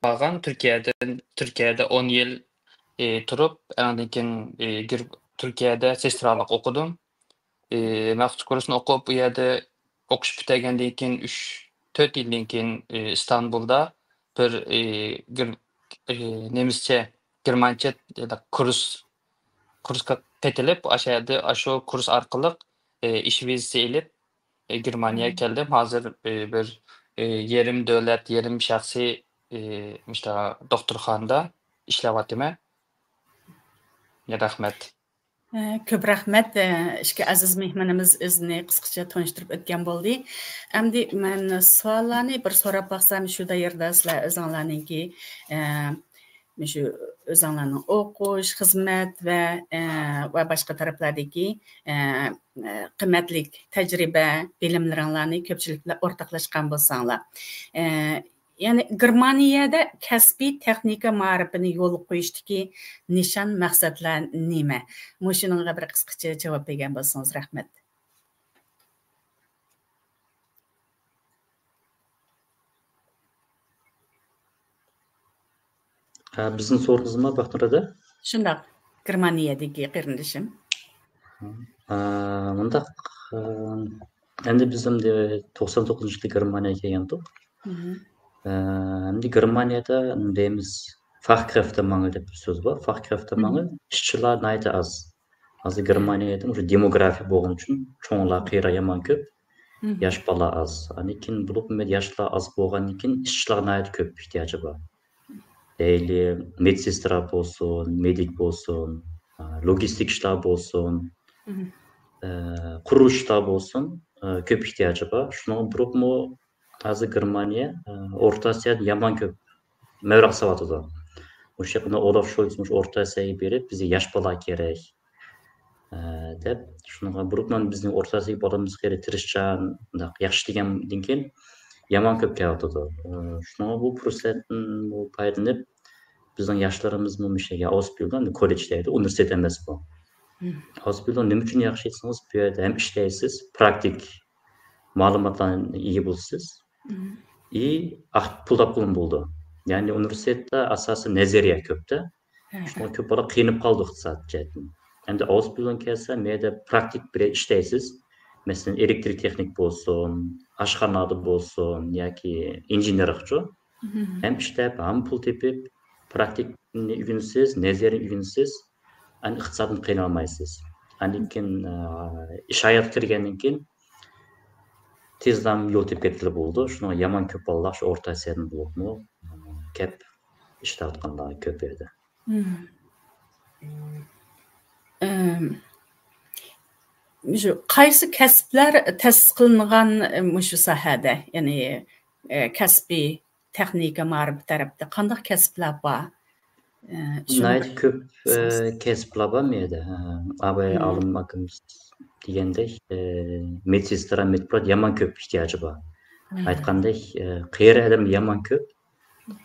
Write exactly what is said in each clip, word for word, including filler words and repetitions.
بارغان. تۈركىيەدىن، تۈركىيەدە ئون يىل، ئى، تۇرۇپ، ئاندىن كېيىن، ئى، گىر-، تۈركىيەدە سېسترالىق ئوقۇدۇم. ئى، مەخسۇس كۇرسنى ئوقۇپ، ئۇ يەردە ئوقۇش پۈتتۈرگەندىن كېيىن، ئۈچ، تۆت يىلدىن كېيىن، ئى، ئىستانبۇلدا بىر، ئى، گىر-، ئى، نېمىسچە، گېرمانچە كۇرس، كۇرسقا قېتىلىپ، ئاشۇ يەردە، ئاشۇ كۇرس ئارقىلىق، ئى، ئىش ۋىزىسى ئېلىپ، ئى، گېرمانىيەگە كەلدىم. ھازىر، ئى، بىر، ئى، يېرىم دۆلەت، يېرىم شەخسىي، ئى، مۇشۇنداق دوختۇرخانىدا ئىشلەۋاتىمەن. رەھمەت. ئە، كۆپ رەھمەت. ئە، ئىككى ئەزىز مېھمىنىمىز ئۆزىنى قىسقىچە تونۇشتۇرۇپ ئۆتكەن بولدى. ئەمدى مەن سوئاللارنى بىر سوراپ باقسام، شۇ دائىرىدە سىلەر ئۆزۈڭلارنىڭكى، ئە، مۇشۇ ئۆزۈڭلارنىڭ ئوقۇش، خىزمەت ۋە، ئە، ۋە باشقا تەرەپلەردىكى، ئە، ئە، قىممەتلىك تەجرىبە، بىلىملىرىڭلارنى كۆپچىلىك بىلەن ئورتاقلاشقان بولساڭلار. ئە، يەنى گېرمانىيەدە كەسپىي تېخنىكا مائارىپىنى يولغا قويۇشتىكى نىشان، مەقسەتلەر نېمە؟ مۇشۇنىڭغا بىر قىسقىچە جاۋاب بەرگەن بولسىڭىز رەھمەت. ھە، بىزنىڭ سورىقىمىزمۇ بىر قېتىمدا؟ شۇنداق، گېرمانىيەدىكى قېرىندىشىم. ھە، مۇنداق، ئە، ئەمدى بىز ئەمدى توقسان توققۇزىنچى يىلى گېرمانىيەگە كەلگەنتۇق. مم. ئە، ئەمدى گېرمانىيەدە دەيمىز، فاخكرەفتماڭگېل دەپ بىر سۆز بار. فاخكرەفتماڭگېل، مم، ئىشچىلار ناھايىتى ئاز. ھازىر، مم، گېرمانىيەدە مۇشۇ دېموگرافىيە بولغان ئۈچۈن چوڭلار قېرى يامان كۆپ. مم. ياش بالا ئاز. ئاندىن كېيىن بولۇپمۇ ياشلار ئاز بولغاندىن كېيىن ئىشچىلار ناھايىتى كۆپ ئېھتىياجى بار. دەيلى مېدسېسترا بولسۇن، مېدىك بولسۇن، ئە، لوگىستىك ئىشلار بولسۇن، مم، ئە، قۇرۇلۇش ئىشلار بولسۇن، ئە، كۆپ ئېھتىياجى بار. شۇنىڭغا بولۇپمۇ ھازىر گېرمانىيە، ئە، ئورتا ئاسىيادا يامان كۆپ مەبلەغ سېلىۋاتىدۇ. مۇشۇ يېقىندا ئولاف شولتس مۇشۇ ئورتا ئاسىياغا بېرىپ، بىزگە ياش بالا كېرەك، ئە، دەپ، شۇنىڭغا بولۇپمۇ بىزنىڭ ئورتا ئاسىيا بالىمىز خېلى تىرىشچان، مۇنداق ياخشى دېگەندىن كېيىن يامان كۆپ كېلىۋاتىدۇ. ئە، شۇنىڭغا بۇ پۇرسەتتىن بۇ پايدىلىنىپ، بىزنىڭ ياشلىرىمىزمۇ مۇشۇ يەرگە ئاۋۇسپىلدىن، كوللېج دەيدۇ، ئۇنىۋېرسىتېت ئەمەس بۇ. مم. ئاۋۇسپىلدىن نېمە ئۈچۈن ياخشى دېسىڭىز، بۇ يەردە ھەم ئىشلەيسىز، پراكتىك مەلۇماتلارنى ئىگە بولىسىز. مم. ئى، ئاق پۇل تاپقىلىمۇ بولىدۇ. يەنى ئۇنىۋېرسىتېتتا ئاساسەن نەزەرىيە كۆپتە. ھە، شۇڭا ھە. كۆپ بالا قىينىلىپ قالدۇق ئىقتىساد جەھەتتىن. ئەمدى ئاۋۇسپىلدىن كەلسە، مەيەردە پراكتىك بىر ئىشلەيسىز. مەسىلەن، ئېلېكتىر تېخنىك بولسۇن، ئاشخانىدا بولسۇن ياكى ئىنژېنېرلىقچۇ. مم. ھەم ئىشلەپ، ھەم پۇل تېپىپ، پراكتىكنى ئۆگىنىسىز، نەزەرىيەنى ئۆگىنىسىز، ئەمدى ئىقتىسادتىن قىينالمايسىز. ئاندىن كېيىن، ئە، ئىش ھاياتقا كىرگەندىن كېيىن تېزلا يول تېپىپ كەتكىلى بولىدۇ. شۇنىڭغا يامان كۆپ بالىلار شۇ ئورتا ئاسىيادىن بولۇپمۇ، ئە، كەپ ئىشلەۋاتقانلار كۆپ يەردە. مم. ئەم، مۇشۇ قايسى كەسىپلەر تەسىس قىلىنغان، ئە، مۇشۇ ساھەدە؟ يەنى، ئە، كەسپىي تېخنىكا مائارىپى تەرەپتە قانداق كەسىپلەر بار؟ ئە، شۇنى ناھايىتى بىر كۆپ، ئە، سۆز. كەسىپلەر بار مۇ يەردە. ئە، ئاباي مم. ئالىم ئاكىمىز دېگەندەك، ئە، مېدسېسترا، مېدبرات يامان كۆپ ئېھتىياجى بار. مم. ئېيتقاندەك، ئە، قېرى ئادەم يامان كۆپ.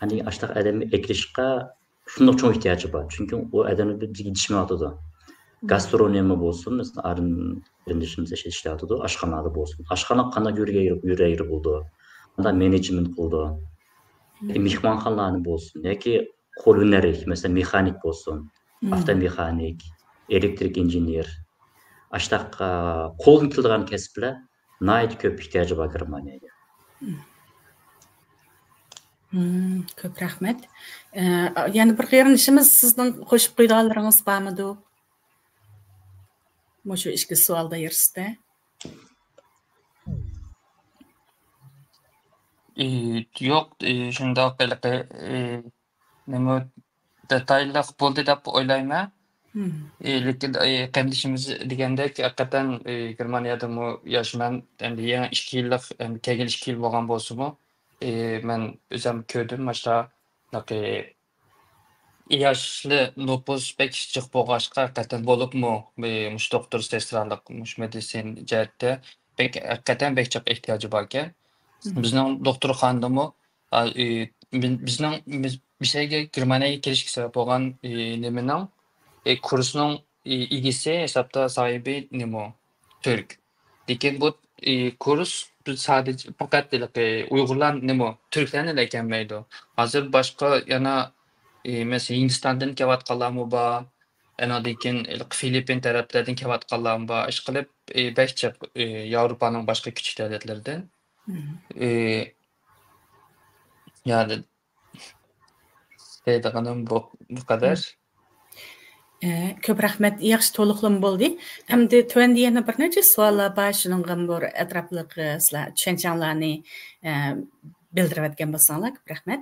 ئەنى ئاشۇنداق ئادەمنى ئەكىرىشقا شۇنداق چوڭ ئېھتىياجى بار. چۈنكى ئۇ ئادەملەر بىزگە يېتىشمەيۋاتىدۇ. مم. گاسترونومىيە بولسۇن، مەسىلەن، ئارىن قېرىندىشىمىز ئىشلەۋاتىدۇ، ئاشخانىلاردا بولسۇن. ئاشخانا قانداق يۈرگەن يېرى، يۈرەر يېرى بولىدۇ؟ قانداق مېنېجمېنت قىلىدۇ؟ مم. مېھمانخانىلارنى بولسۇن ياكى قول ھۈنەرلىك، مەسىلەن، مېخانىك بولسۇن، مم. ئاپتومېخانىك، ئېلېكتىرىك ئىنژېنېر. ئاشۇنداق، ئا، قولدىن كېلىدىغان كەسىپلەر ناھايىتى كۆپ ئېھتىياجى بار گېرمانىيەگە. مم، كۆپ رەھمەت. ئە، يەنە بىر قېرىندىشىمىز، سىزنىڭ قوشۇپ قويىدىغانلىرىڭىز بارمىدۇ؟ مۇشۇ ئىككى سوئال دائىرىسىدە. ئى، يوق، ئى، شۇنداق ھېلىقى، ئى، نېمە، دېتاللىق بولدى دەپ ئويلايمەن. مم. ئى، لېكىن، ئى، قېرىندىشىمىز دېگەندەك، ھەقىقەتەن، ئى، گېرمانىيەدىمۇ ياش مەن، ئەمدى يېڭى ئىككى يىللىق، ئەمدى كەلگىلى ئىككى يىل بولغان بولسىمۇ، ئى، مەن ئۆزۈم كۆردۈم، ماشۇنداق، ياشلى نوپۇس بەك جىق بولغاچقا، ھەقىقەتەن بولۇپمۇ، ئى، مۇشۇ دوختۇر، سېسترالىق، مۇشۇ مېدىتسىنا جەھەتتە بەك، ھەقىقەتەن بەك جىق ئېھتىياجى باركەن. مم. بىزنىڭ دوختۇرخانىدىمۇ، ئا، ئى، بىز-، بىزنىڭ، بىز، بىز يەرگە گېرمانىيەگە كېلىشكە سەۋەب بولغان، ئى، نېمىنىڭ، ئى، كۇرسنىڭ، ئى، ئىگىسى ھېسابتا ساھىبى نېمە؟ تۈرك. لېكىن بۇ، ئى، كۇرس بىز سادىچە پەقەت ھېلىقى ئۇيغۇرلار نېمە، تۈركلەرنىلا ئەكەلمەيدۇ. ھازىر باشقا يەنە، ئى، مەسىلەن، ھىندىستاندىن كېلىۋاتقانلارمۇ بار. ئانىڭدىن كېيىن ھېلىقى فىلىپپىن تەرەپلەردىن كېلىۋاتقانلارمۇ بار. ئىشقىلىپ، ئى، بەك جىق، ئى، ياۋروپانىڭ باشقا كىچىك دۆلەتلىرىدىن. مم. ئى، يەنى دەيدىغىنىم بۇ، بۇ قەدەر. ئە، كۆپ رەھمەت. ياخشى تولۇقلىما بولدى. ئەمدى تۆۋەندە يەنە بىر نەچچە سوئاللار بار. شۇنىڭغا بىر ئەتراپلىق، ئە، سىلەر چۈشەنچەڭلارنى، ئە، بىلدۈرۈۋەتكەن بولساڭلار كۆپ رەھمەت.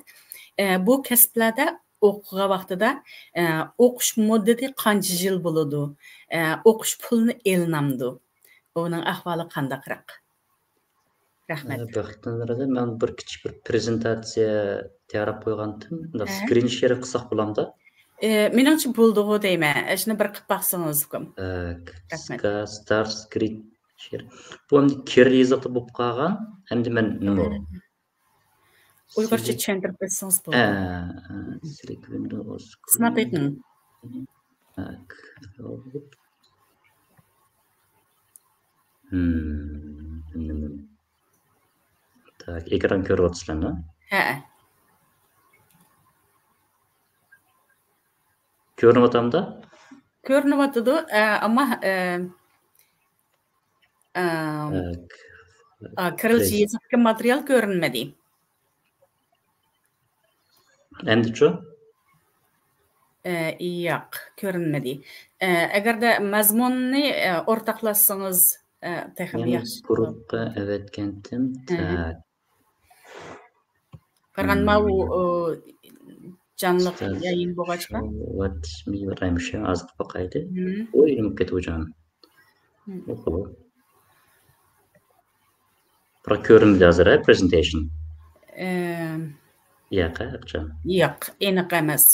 ئە، بۇ كەسىپلەردە ئوقۇغان ۋاقتىدا، ئە، ئوقۇش مۇددىتى قانچە يىل بولىدۇ؟ ئە، ئوقۇش پۇلىنى ئېلىنامدۇ؟ ئۇنىڭ ئەھۋالى قانداقراق؟ رەھمەت. ئە، بەختىيار نۇرەدىن، مەن بىر كىچىك بىر پرېزېنتاتسىيە تەييارلاپ قويغانتىم. مۇنداق ھە. سكرىن شېر قىلساق بولامدا؟ ئى، مېنىڭچە بولدىغۇ دەيمەن. شۇنى بىر قىلىپ باقسىڭىز، ئۇكام. ئە، رەھمەت. قىسقا ستارت سكرىن شېر. بۇ ئەمدى كىر يېزىقتا بولۇپ قالغان. ئەمدى مەن نېمە؟ ھە. ئۇيغۇرچە سىلىك-، چۈشەندۈرۈپ بەرسىڭىز بولىدۇ. ئە، ئە، سىلىك ۋىندوۋس سىناپ بېقىڭ. تاك. ھىم، بىلمىدىم. تاك، ئېكران كۆرۈۋاتىسىلەرمۇ؟ ھەئە. كۆرۈنۈۋاتامدا؟ كۆرۈنۈۋاتىدۇ، ئە، ئەمما، ئە، ئە، تاك. ئا، كىرىلىشچە يېزىقتىكى ماتېرىيال كۆرۈنمىدى. ئەمدىچۇ؟ ئە، ياق، كۆرۈنمىدى. ئە، ئەگەردە مەزمۇننى، ئە، ئورتاقلاشسىڭىز، ئە، تېخىمۇ يەنە ياخشى. گۇرۇپپا ئەۋەتكەنتىم. ھە. تاك. قارىغانما، ئۇ، ھىم. ئۇ، جانلىق يايىن بولغاچقا. Show what me رەمشە ئازىقىپ باقايلى. ھىم. ئوي، نېمە كېتىۋۇ جان. ھىم. ئوھو. بىراق كۆرۈنمىدى ھازىر، ھە، پرېزېنتېيشن؟ ئە، ياق، ھە، ئاقچام. ياق، ئېنىق ئەمەس.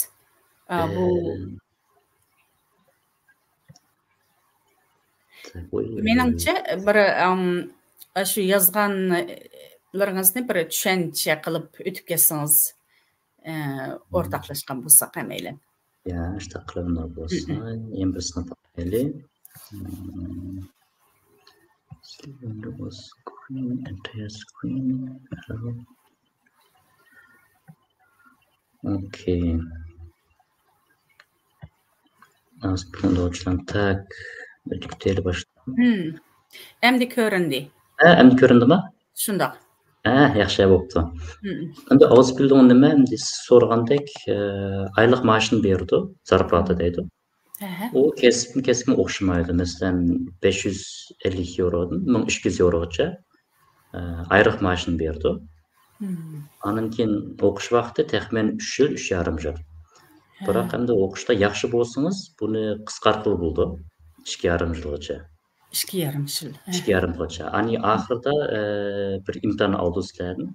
ئا، بۇ ئە، تاك، ئوي. مېنىڭچە، بىر، ئەم، ئاشۇ يازغانلىرىڭىزنى بىر چۈشەنچە قىلىپ ئۆتۈپ كەتسىڭىز، ئە، ھىم. ئورتاقلاشقان بولساق ھەممەيلەن. يا، شۇنداق قىلىمىز بولسا، ھىم. يەنە بىرسىنى باقايلى. ھىم. Windows Queen، entire screen، hello. ئوكەي. ھازىر كۈتەيلى باشتا. ھىم. ئەمدى كۆرۈندى. ھە، ئەمدى كۆرۈندىمۇ؟ شۇنداق. ھە، ياخشى بوپتۇ. ھىم. ئەمدى ئاۋۇسپىلدىڭ نېمە؟ ئەمدى سىز سورىغاندەك، ئە، ئايلىق مائاشنى بېرىدۇ، زارپلاتا دەيدۇ. ئەھە. ئۇ كەسىپمۇ كەسىپمۇ ئوخشىمايدۇ. مەسىلەن، بەش يۈز ئەللىك يورودىن مىڭ ئىككى يۈز يوروغىچە، ئە، ئايرىق مائاشنى بېرىدۇ. مم. ئاندىن كېيىن ئوقۇش ۋاقتى تەخمىنەن ئۈچ يىل، ئۈچ يارىم يىل. ھە. بىراق ئەمدى ئوقۇشتا ياخشى بولسىڭىز، بۇنى قىسقارتقىلى بولىدۇ. ئىككى يارىم يىلغىچە. ئىككى يارىم يىل. ھە. ئىككى يارىم يىلغىچە. ئەنى ئاخىرىدا، ئە، بىر ئىمتىھان ئالىدۇ سىلەردىن.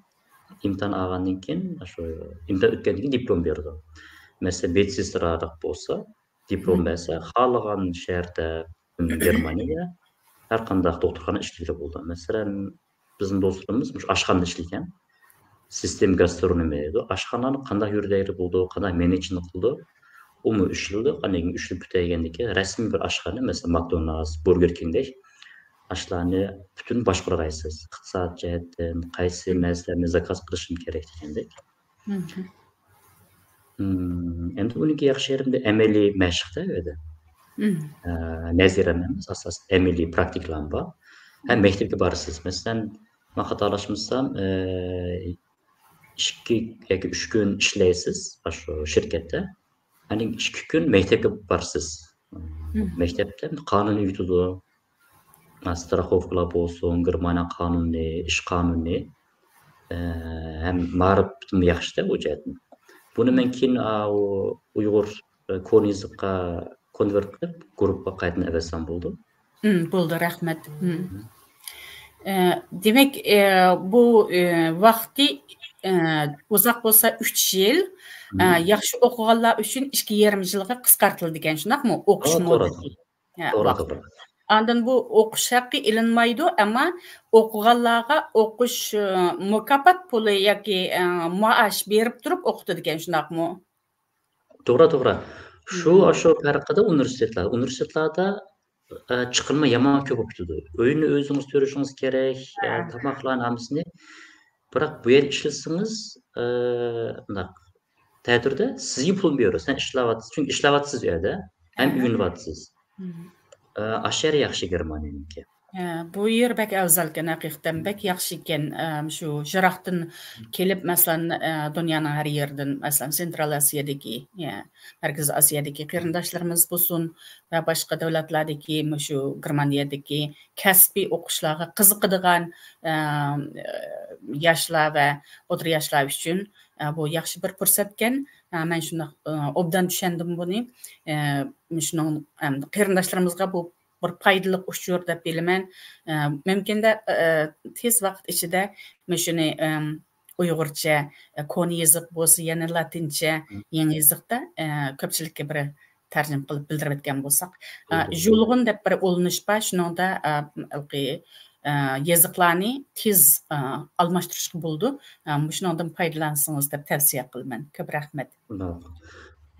ئىمتىھان ئالغاندىن كېيىن، شۇ ئىمتىھان ئۆتكەندىن كېيىن دىپلوم بېرىدۇ. مەسىلەن، مېدسېسترالىق بولسا، دىپلوم مم. بەرسە، خالىغان شەھەردە، گېرمانىيە، ھەر قانداق دوختۇرخانا ئىشلىگىلى بولىدۇ. مەسىلەن، بىزنىڭ دوستلىرىمىز مۇشۇ ئاشخانىدا ئىشلىگەن. سىستېم گاسترونومىيە دەيدۇ. ئاشخانىنى قانداق يۈرۈدەيدە بولىدۇ، قانداق مېنېجنى قىلىدۇ، ئۇمۇ ئۈچ يىللىق، ئاندىن كېيىن ئۈچ يىل پۈتتۈرگەندىن كېيىن رەسمىي بىر ئاشخانا، مەسىلەن، ماكدونالدس، بۇرگېر كىڭدەك ئاشلارنى پۈتۈن باشقۇرالايسىز. ئىقتىساد جەھەتتىن قايسى مم. نەرسىلەرنى زاكاز قىلىشىم كېرەك دېگەندەك. مم. مم، ئەمدى ئۇنىڭكى ياخشى يېرى ئەمەلىي مەشىقتە ئۆيدە. مم. ئە، نەزەرىيە ئەمەس، ئاساسەن ئەمەلىي پراكتىكىلارمۇ بار. ھەم مم. مەكتەپكە بارىسىز. مەسىلەن، مەن خاتالاشمىسام، ئە، ئىككى ياكى ئۈچ كۈن ئىشلەيسىز ئاشۇ شىركەتتە. ئاندىن ئىككى كۈن مەكتەپكە بارىسىز. مم. مەكتەپتە قانۇن ئۆگىتىدۇ. ستراخوفكىلار بولسۇن، گېرمانىيە قانۇنى، ئىش قانۇنى، ئە، ھەم مائارىپمۇ ياخشىدا بۇ جەھەتتىن. بۇنى مەن كېيىن، ئا، ئۇ ئۇيغۇر، ئە، كونا يېزىققا كونۋېرت قىلىپ، گۇرۇپپا قايتىدىن ئەۋەتسەم بولىدۇ. مم، بولدى، رەھمەت. مم. مم. ئە، دېمەك، ئە، بۇ، ئە، ۋاقتى، ئە، ئۇزاق بولسا ئۈچ يىل، ئە، مم. ياخشى ئوقۇغانلار ئۈچۈن ئىككى يېرىم يىلغا قىسقارتىلىدىكەن، شۇنداقمۇ؟ ئوقۇش ئا، توغرا، مۇددىتى. ھە، توغرا، ۋاقىت. توغرا. ئاندىن بۇ ئوقۇش ھەققى ئېلىنمايدۇ، ئەمما ئوقۇغانلارغا ئوقۇش، ئە، مۇكاپات پۇلى ياكى، ئە، مائاش بېرىپ تۇرۇپ ئوقۇتىدىكەن، شۇنداقمۇ؟ توغرا، توغرا. شۇ، مم. ئاشۇ پەرقىدە ئۇنىۋېرسىتېتلار. ئۇنىۋېرسىتېتلاردا، ئە، چىقىرما يامان كۆپ بولۇپ كېتىدۇ. ئۆينى ئۆزىڭىز تۈرۈشىڭىز كېرەك، ئە، ھە. تاماقلارنى ھەممىسىنى. بىراق بۇ يەردە ئىشلىسىڭىز، ئە، مۇنداق، تەتۈردە سىزگە پۇل بېرىدۇ. سەن ئىشلەۋاتىسىز، چۈنكى ئىشلەۋاتىسىز ئۇ يەردە، ھەم ھە. ئۆگىنىۋاتىسىز. مم. ئە، ئاشۇ يەر ياخشى گېرمانىيەنىڭكى. ھە، بۇ يەر بەك ئەۋزەلكەن، ھەقىقەتەن بەك ياخشىكەن. ئە، شۇ يىراقتىن كېلىپ، مەسىلەن، ئە، دۇنيانىڭ ھەر يېرىدىن، مەسىلەن، سېنترال ئاسىيادىكى، يا، مەركىزىي ئاسىيادىكى قېرىنداشلىرىمىز بولسۇن ۋە باشقا دۆلەتلەردىكى، مۇشۇ گېرمانىيەدىكى كەسپىي ئوقۇشلارغا قىزىقىدىغان، ئە، ياشلار ۋە ئوتتۇرا ياشلار ئۈچۈن، ئە، بۇ ياخشى بىر پۇرسەتكەن. ئە، مەن شۇنداق، ئە، ئوبدان چۈشەندىم بۇنى. ئە، شۇنىڭ، ئەم، قېرىنداشلىرىمىزغا بۇ بىر پايدىلىق ئۇچۇر دەپ بىلىمەن. ئە، مۇمكىندە، ئە، تېز ۋاقىت ئىچىدە مۇشۇنى، ئەم، ئۇيغۇرچە، ئە، كونا يېزىق بولسا، يەنە لاتىنچە، مم. يېڭى يېزىقتا، ئە، كۆپچىلىككە بىر تەرجىمە قىلىپ بىلدۈرۈۋەتكەن بولساق. ئە، بىلدۈرۈپ. ژۇلغۇن دەپ بىر ئۇلىنىش بار، شۇنىڭدا، ئە، ھېلىقى، ئە، يېزىقلارنى تېز، ئە، ئالماشتۇرۇشقا بولىدۇ. ئە، مۇشۇنىڭدىن پايدىلانسىڭىز دەپ تەۋسىيە قىلىمەن. كۆپ رەھمەت. ماقۇل.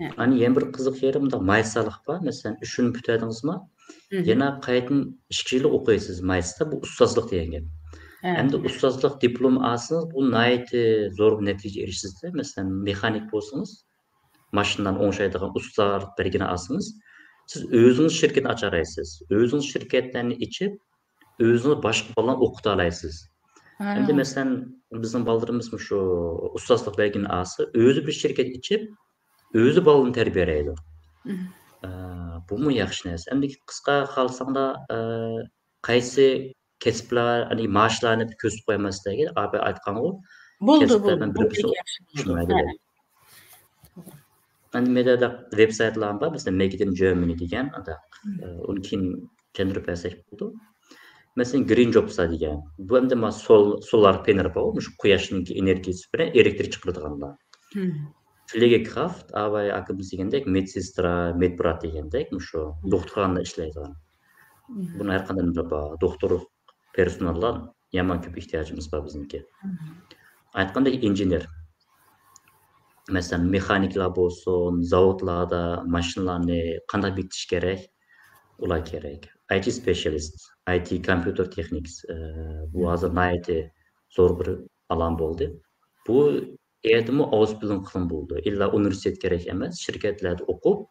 ھە. ئەنە يەنە بىر قىزىق يېرى، مۇنداق مايسالىق بار. مەسىلەن، ئۈچ يىلنى پۈتتۈردىڭىزمۇ؟ مم. يەنە قايتىدىن ئىككى يىل ئوقۇيسىز مايستا، بۇ ئۇستازلىق دېگەن گەپ. ھە. ئەمدى ئۇستازلىق دىپلوم ئالسىڭىز، بۇ ناھايىتى زور بىر نەتىجە ئېرىشىسىز-دە. مەسىلەن، مېخانىك بولسىڭىز، ماشىنىلارنى ئوڭشايدىغان ئۇستازلىق بەلگىنى ئالسىڭىز، سىز ئۆزىڭىز شىركەتنى ئاچالايسىز. ئۆزىڭىز شىركەتلەرنى ئېچىپ، ئۆزىڭىز باشقا بالىلارنى ئوقۇتالايسىز. ھە. ئەمدى مەسىلەن، بىزنىڭ بالىلىرىمىز مۇشۇ ئۇستازلىق بەلگىنى ئالسا، ئۆزى بىر شىركەت ئېچىپ، ئۆزى بالىلىرىنى تەربىيەلەيدۇ. مم. ئە، بۇمۇ ياخشى نەرسە. ئەمدى قىسقا قالساڭلار، ئە، قايسى كەسىپلەر، يەنى مائاشلارنى بىر كۆرسىتىپ قويماسلىق كېرەك. ئاپا ئيتقانغۇ، بولدى، كەسىپلەر بولدى. بىر بۇ بىرسى بەك ياخشى بولدى. چۈشىنمەيدۇ. ھە. ئەمدى مەيدەدە ۋېبسايتلار بار، مەسىلەن، Made in Germany دېگەن، ئانداق، مم. ئە، ئۇنى كېيىن چۈشەندۈرۈپ بەرسەك بولىدۇ. مەسىلەن، Green Jobs دېگەن. بۇ ئەمدى ما سول-، سولار پەنېل بار، مۇشۇ قۇياشنىڭكى ئېنېرگىيەسى بىلەن ئېلېكتىر چىقىرىدىغانلار. مم. Pflegekraft، ئاۋاي ئاكىمىز دېگەندەك، مېدسېسترا، مېدبرات دېگەندەك، مۇشۇ مم. دوختۇرخانىدا ئىشلەيدىغان. مم. بۇنىڭ ھەر قانداق بار. دوختۇر پېرسوناللار يامان كۆپ ئېھتىياجىمىز بار بىزنىڭكى. مم. ئېيتقاندەك، ئىنژېنېر. مەسىلەن، مېخانىكلار بولسۇن، زاۋۇتلاردا ماشىنىلارنى قانداق بېكىتىش كېرەك، ئۇلار كېرەك. ئاي تى سپېشىيالىست، ئاي تى كومپيۇتېر تېخنىكس، ئە، بۇ مم. ھازىر ناھايىتى زور بىر ئالان بولدى. بۇ يەردىمۇ ئاۋۇز بىلىم قىلىم بولىدۇ. ئىللا ئۇنىۋېرسىتېت كېرەك ئەمەس، شىركەتلەردە ئوقۇپ،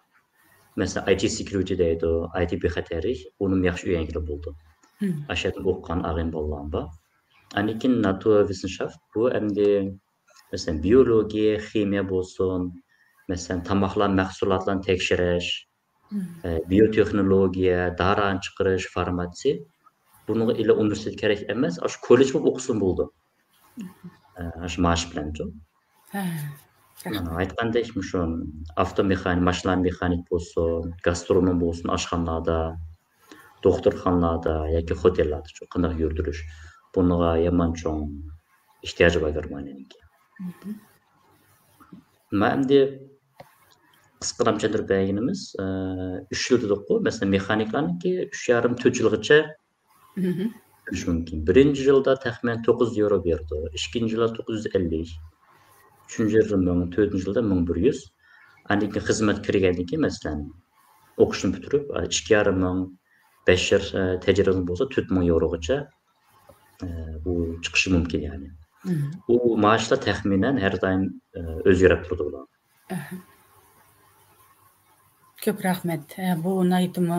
مەسىلەن، ئاي تى سېكيۇرىتى دەيدۇ، ئاي تى بىخەتەرلىك، ئۇنىمۇ ياخشى ئۆگەنگىلى بولىدۇ. مم. ئاشۇ يەردىن ئوقۇغان ئاغىنە بالىلارمۇ بار. ئاندىن كېيىن ناتۇرۋېسېنشافت، بۇ ئەمدى، مەسىلەن، بىيولوگىيە، خىمىيە بولسۇن، مەسىلەن، تاماقلار، مەھسۇلاتلارنى تەكشۈرۈش، مم. ئە، بىيوتېخنولوگىيە، دارىنى چىقىرىش، فارماتسى. بۇنىڭغا ئىللا ئۇنىۋېرسىتېت كېرەك ئەمەس، ئاشۇ كوللېج بولۇپ ئوقۇسىمۇ بولىدۇ. مم. ئە، ئاشۇ مائاش بىلەنچۇ. ھە، مانا رەھمەت. ئېيتقاندەك، مۇشۇ ئاپتومېخانىك، ماشىنا مېخانىك بولسۇن، گاسترونوم بولسۇن، ئاشخانىلاردا، دوختۇرخانىلاردا ياكى خوتېللاردا شۇ قانداق يۈرۈتۈلۈش، بۇنىڭغا يامان چوڭ ئېھتىياج بار گېرمانىيەنىڭكى. مم. مەن ئەمدى قىسقىراق چۈشەندۈرۈپ بەرگىنىمىز، ئە، ئۈچ يىل دېدۇققۇ، مەسىلەن، مېخانىكلارنىڭكى ئۈچ يېرىم، تۆت يىلغىچە مم. بولۇشى مۇمكىن. بىرىنچى يىلدا تەخمىنەن توققۇز يۈز يورو بېرىدۇ، ئىككىنچى يىلدا توققۇز يۈز ئەللىك، ئۈچىنچى يىلدا مىڭ، تۆتىنچى يىلدا مىڭ بىر يۈز. ئاندىن كېيىن خىزمەتكە كىرگەندىن كېيىن، مەسىلەن، ئوقۇشنى پۈتتۈرۈپ، ئىككى يېرىم مىڭ، بەش يىل، ئە، تەجرىبىڭىز بولسا، تۆت مىڭ يوروغىچە، ئە، بۇ چىقىشى مۇمكىن، يەنى. مم. بۇ مائاشلار تەخمىنەن ھەر دائىم، ئە، ئۆزگىرىپ تۇرىدۇ بۇلار. ئەھە. كۆپ رەھمەت. ئە، بۇ ناھايىتىمۇ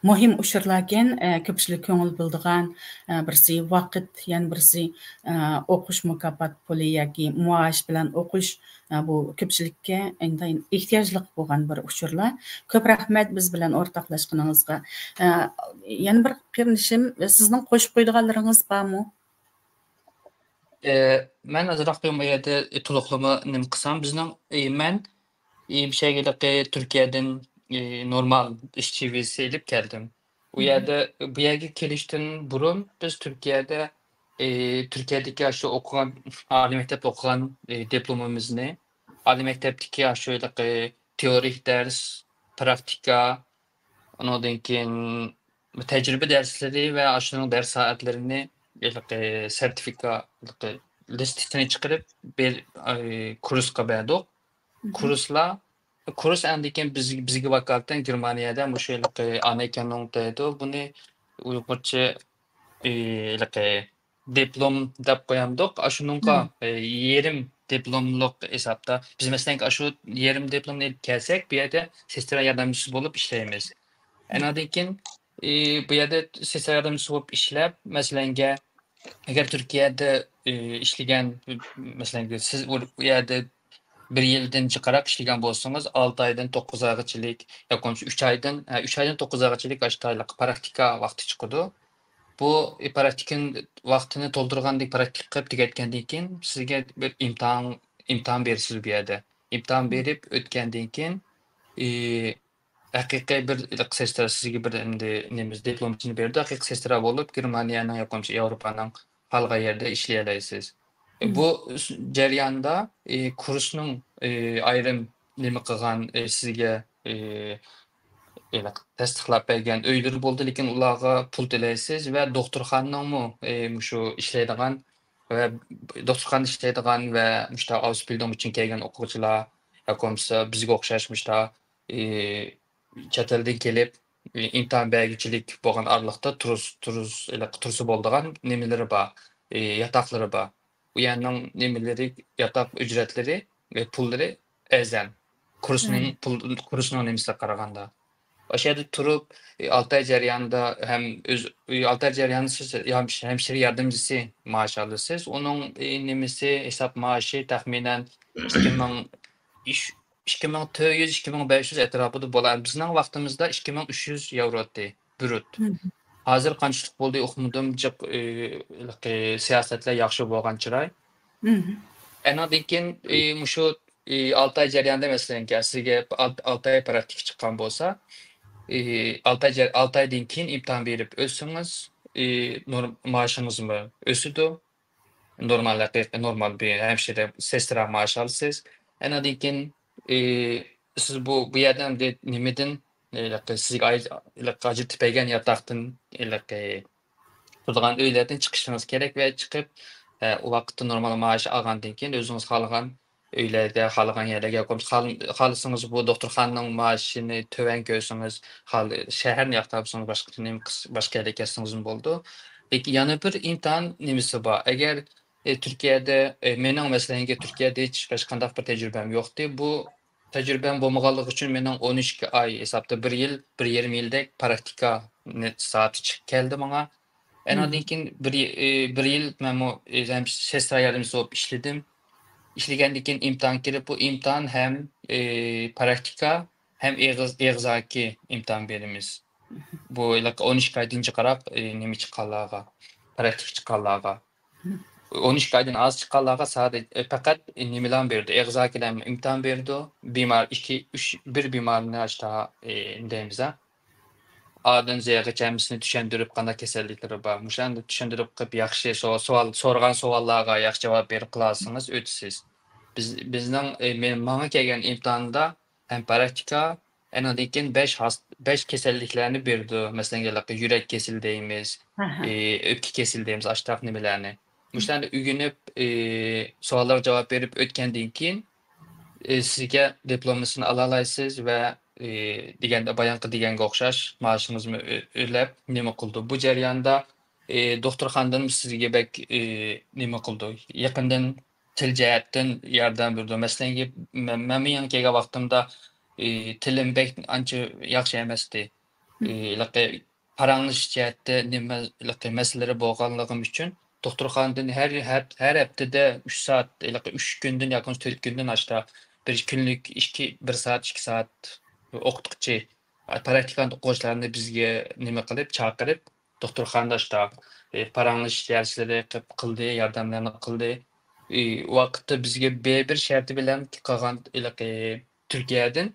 مۇھىم ئۇچۇرلاركەن. ئە، كۆپچىلىك كۆڭۈل بۆلىدىغان، ئە، بىرسى ۋاقىت، يەنە بىرسى، ئە، ئوقۇش مۇكاپات پۇلى ياكى مائاش بىلەن ئوقۇش. ئە، بۇ كۆپچىلىككە ئىنتايىن ئېھتىياجلىق بولغان بىر ئۇچۇرلار. كۆپ رەھمەت بىز بىلەن ئورتاقلاشقىنىڭىزغا. ئە، يەنە بىر قېرىندىشىم، سىزنىڭ قوشۇپ قويىدىغانلىرىڭىز بارمۇ؟ ئى، مەن ئازراق بۇ يەردە تولۇقلىما نېمە قىلسام، بىزنىڭ، ئى، مەن، ئى، بۇ يەرگە ھېلىقى تۈركىيەدىن، ئى، نورمال ئىشچى ۋىزىسى ئېلىپ كەلدىم. ئۇ يەردە، بۇ يەرگە كېلىشتىن بۇرۇن بىز تۈركىيەدە، ئى، تۈركىيەدىكى ئاشۇ ئوقۇغان، ئالىي مەكتەپتە ئوقۇغان، ئى، دىپلومىمىزنى، ئالىي مەكتەپتىكى ئاشۇ ھېلىقى تېئورىك دەرس، پراكتىكا، ئۇنىڭدىن كېيىن تەجرىبە دەرسلىرى ۋە ئاشۇنىڭ دەرس سائەتلىرىنى ھېلىقى سېرتىفىكا، ھېلىقى لىستىسىنى چىقىرىپ بېر-، ئاي، كۇرسقا بەردۇق. مم. كۇرسلار كۇرس ئاندىن كېيىن بىز، بىزگە ۋاكالىتەن گېرمانىيەدە مۇشۇ ھېلىقى ئانېركېننۇنگ دەيدۇ. بۇنى ئۇيغۇرچە، ئى، ھېلىقى دىپلوم دەپ قويامدۇق. ئاشۇنىڭغا، ئى، يېرىم دىپلوملۇق ھېسابتا. بىز، مەسىلەن، ئاشۇ يېرىم دىپلومنى ئېلىپ كەلسەك، بۇ يەردە سېسترا ياردەمچىسى بولۇپ ئىشلەيمىز. ئاندىن كېيىن، ئى، بۇ يەردە سېسترا ياردەمچىسى بولۇپ ئىشلەپ، مەسىلەنگە، ئەگەر تۈركىيەدە، ئى، ئىشلىگەن، مەسىلەن، سىز ئۇ، ئۇ يەردە بىر يىلدىن جىقراق ئىشلىگەن بولسىڭىز، ئالتە ئايدىن توققۇز ئايغىچىلىك ياكى بولمىسا ئۈچ ئايدىن، ھە، ئۈچ ئايدىن توققۇز ئايغىچىلىك ئاشۇنداق پراكتىكا ۋاقتى چىقىدۇ. بۇ، ئى، پراكتىكىنى، ۋاقتىنى تولدۇرغاندىن، پراكتىكا قىلىپ تۈگەتكەندىن كېيىن سىزگە بىر ئىمتىھان، ئىمتىھان بېرىسىز بۇ يەردە. ئىمتىھان بېرىپ ئۆتكەندىن كېيىن، ئى، ھەقىقىي بىر سېسترا سىزگە بىر ئەمدى نېمە دىپلومچىنى بېرىدۇ. ھەقىقىي سېسترا بولۇپ گېرمانىيەنىڭ ياكى بولمىسا ياۋروپانىڭ خالىغان يەردە ئىشلىيەلەيسىز. ئى، بۇ س-، جەرياندا، ئى، كۇرسنىڭ، ئى، ئايرىم نېمە قىلغان، ئى، سىزگە، ئى، ھېلىقى تەستىقلاپ بەرگەن ئۆيلىرى بولىدۇ، لېكىن ئۇلارغا پۇل تۆلەيسىز ۋە دوختۇرخانىنىڭمۇ، ئى، مۇشۇ ئىشلەيدىغان ۋە دوختۇرخانىدا ئىشلەيدىغان ۋە مۇشۇنداق ئاۋسبىلدىنگ ئۈچۈن كەلگەن ئوقۇغۇچىلار ياكى بولمىسا بىزگە ئوخشاش مۇشۇنداق، ئى، چەت ئەلدىن كېلىپ، ئى، ئىمتىھان بەرگۈچىلىك بولغان ئارىلىقتا تۇرۇس-، تۇرۇس-، ھېلىقى تۇرسا بولىدىغان نېمىلىرى بار، ئى، ياتاقلىرى بار. ئۇ يەرنىڭ نېمىلىرى، ياتاق ئۈجرەتلىرى، ئى، پۇللىرى ئەرزان. كۇرسنىڭ پۇل، كۇرسنىڭ نېمىسىگە قارىغاندا. ئاشۇ يەردە تۇرۇپ، ئى، ئالتە ئاي جەريانىدا ھەم ئۆز، ئى، ئالتە ئاي جەريانىدا سىز ھەم-، ھەمشىرە ياردەمچىسى مائاش ئالىسىز. ئۇنىڭ، ئى، نېمىسى، ھېساب مائاشى تەخمىنەن ئىككى مىڭ، ئىككى مىڭ تۆت يۈز، ئىككى مىڭ بەش يۈز ئەتراپىدا بولار. بىزنىڭ ۋاقتىمىزدا ئىككى مىڭ ئۈچ يۈز ياۋرو ئىدى، برۇت. ھازىر قانچىلىك بولدى ئۇقمىدىم، جىق، ئى، ھېلىقى سىياسەتلەر ياخشى بولغان چىراي. ئەنىڭدىن كېيىن، ئى، مۇشۇ، ئى، ئالتە ئاي جەريانىدا، مەسىلەن، سىزگە ئال-، ئالتە ئاي پراكتىكا چىققان بولسا، ئى، ئالتە ئاي جەر-، ئالتە ئايدىن كېيىن ئىمتىھان بېرىپ ئۆتسىڭىز، ئى، نور-، مائاشىڭىزمۇ ئۆسىدۇ. نورمال، ھەقىقىي نورمال بىر ھەمشىرە، سېسترا مائاش ئالىسىز. ئاندىن كېيىن، ئى، سىز بۇ، بۇ يەردىن ئەمدى نېمىدىن، ئى، سىزگە ئاي-، ئاجرىتىپ بەرگەن ياتاقتىن، ھېلىقى تۇرىدىغان ئۆيلەردىن چىقىشىڭىز كېرەك ۋە چىقىپ، ئە، ئۇ ۋاقىتتا نورمال مائاش ئالغاندىن كېيىن ئۆزىڭىز خالىغان ئۆيلەردە، خالىغان يەرلەرگە ياكى خال-، خالىسىڭىز بۇ دوختۇرخانىنىڭ مائاشىنى تۆۋەن كۆرسىڭىز، خال-، شەھەرنى ياقتۇرسىڭىز باشقا نېمە قىس-، باشقا يەرگە كەتسىڭىزمۇ بولىدۇ. لېكىن يەنە بىر ئىمتىھان نېمىسى بار. ئەگەر، ئى، تۈركىيەدە، ئى، مېنىڭ مەسىلەنگە تۈركىيەدە ھېچ، ھېچقانداق بىر تەجرىبەم يوقتى. بۇ تەجرىبەم بولمىغانلىقى ئۈچۈن مېنىڭ ئون ئىككى ئاي ھېسابتا بىر يىل، بىر يېرىم يىلدەك پراكتىكا سائىتى چىقىپ كەلدى ماڭا. ئاندىن كېيىن بىر يىل، ئى، بىر يىل مەنمۇ، ئى، ھەم سېسترا ياردەمچىسى بولۇپ ئىشلىدىم. ئىشلىگەندىن كېيىن ئىمتىھان كىرىپ، بۇ ئىمتىھان ھەم، ئى، پراكتىكا ھەم ئېغىز-، ئېغىزاكى ئىمتىھان بېرىمىز. بۇ ھېلىقى ئون ئىككى ئايدىن جىقراق، ئى، نېمە چىققانلارغا، پراكتىكا چىققانلارغا. ئون ئىككى ئايدىن ئاز چىققانلارغا سادە، ئى، پەقەت نېمىلەرنى بېرىدۇ، ئېغىزاكىلەرنى ئىمتىھان بېرىدۇ. بىمار ئىككى، ئۈچ، بىر بىمارنى ئاشتا، ئى، دەيمىز، ئا. ئادىن زېغىچە ھەممىسىنى چۈشەندۈرۈپ، قانداق كېسەللىكلىرى بار، مۇشۇنى چۈشەندۈرۈپ قىلىپ، ياخشى سو-، سوئال، سورىغان سوئاللارغا ياخشى جاۋاب بېرىپ قىلالىسىڭىز، ئۆتىسىز. بىز، بىزنىڭ، ئى، مېنىڭ، ماڭا كەلگەن ئىمتىھاندا ھەم پراكتىكا، ئاندىن كېيىن بەش ھاس-، بەش كېسەللىكلەرنى بېرىدۇ. مەسىلەن، ھېلىقى يۈرەك كېسىلى دەيمىز، ئى، ئۆپكە كېسىلى دەيمىز، ئاشتاق نېمىلەرنى. مۇشۇلارنى ئۆگىنىپ، ئى، سوئاللارغا جاۋاب بېرىپ ئۆتكەندىن كېيىن، ئى، سىزگە دىپلومىسىنى ئالالايسىز ۋە، ئى، دېگەندە، بايانقى دېگەنگە ئوخشاش مائاشىڭىزمۇ ئۆ-، ئۆلەپ نېمە قىلىدۇ. بۇ جەرياندا، ئى، دوختۇرخانىدىن سىزگە بەك، ئى، نېمە قىلىدۇ. يېقىندىن تىل جەھەتتىن ياردەم بېرىدۇ. مەسىلەن، مەن، مەن بۇ يەرگە كەلگەن ۋاقتىمدا، ئى، تىلىم بەك ئانچە ياخشى ئەمەستى. ئى، ھېلىقى پاراڭلىشىش جەھەتتە نېمە، ھېلىقى مەسىلىلىرى بولغانلىقىم ئۈچۈن، دوختۇرخانىدىن ھەر ھەپ-، ھەر ھەپتىدە ئۈچ سائەت، ھېلىقى ئۈچ كۈندىن ياكى تۆت كۈندىن ئاشتا بىر كۈنلۈك ئىككى، بىر سائەت، ئىككى سائەت ئوقۇتقۇچى، پراكتىكانت ئوقۇغۇچىلارنى بىزگە نېمە قىلىپ، چاقىرىپ، دوختۇرخانىدا ئاشتا، ئى، پاراڭلىشىش دەرسلىرى قىپ-، قىلدى، ياردەملەرنى قىلدى. ئى، ئۇ ۋاقىتتا بىزگە بىر، بىر شەرتى بىلەن قالغان ھېلىقى تۈركىيەدىن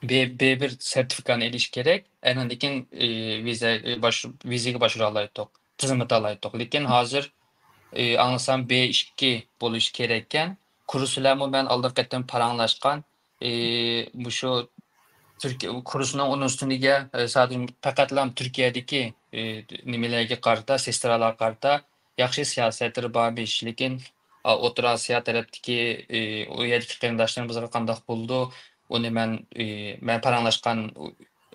بى، بى بىر سېرتىفىكاتنى ئېلىش كېرەك. ئاندىن كېيىن، ئى، ۋىزا، ئى، باش-، ۋىزىگە باشۋۇرالايتتۇق، خىزمەت ئالايتتۇق. لېكىن ھازىر، ئى، ئاڭلىسام بى ئىككى بولۇش كېرەككەن. كۇرسلارمۇ مەن ئالدىنقى قېتىم پاراڭلاشقان، ئى، مۇشۇ تۈركىيە كۇرسنىڭ ئۇنىڭ ئۈستىگە، ئى، سادىر پەقەتلا تۈركىيەدىكى، ئى، نېمىلەرگە قارىتا، سېسترالارغا قارىتا ياخشى سىياسەتلىرى بارمىش، لېكىن، ئا، ئوتتۇرا ئاسىيا تەرەپتىكى، ئى، ئۇ يەردىكى قېرىنداشلىرىمىزغا قانداق بولىدۇ؟ ئۇنى مەن، ئى، مەن پاراڭلاشقان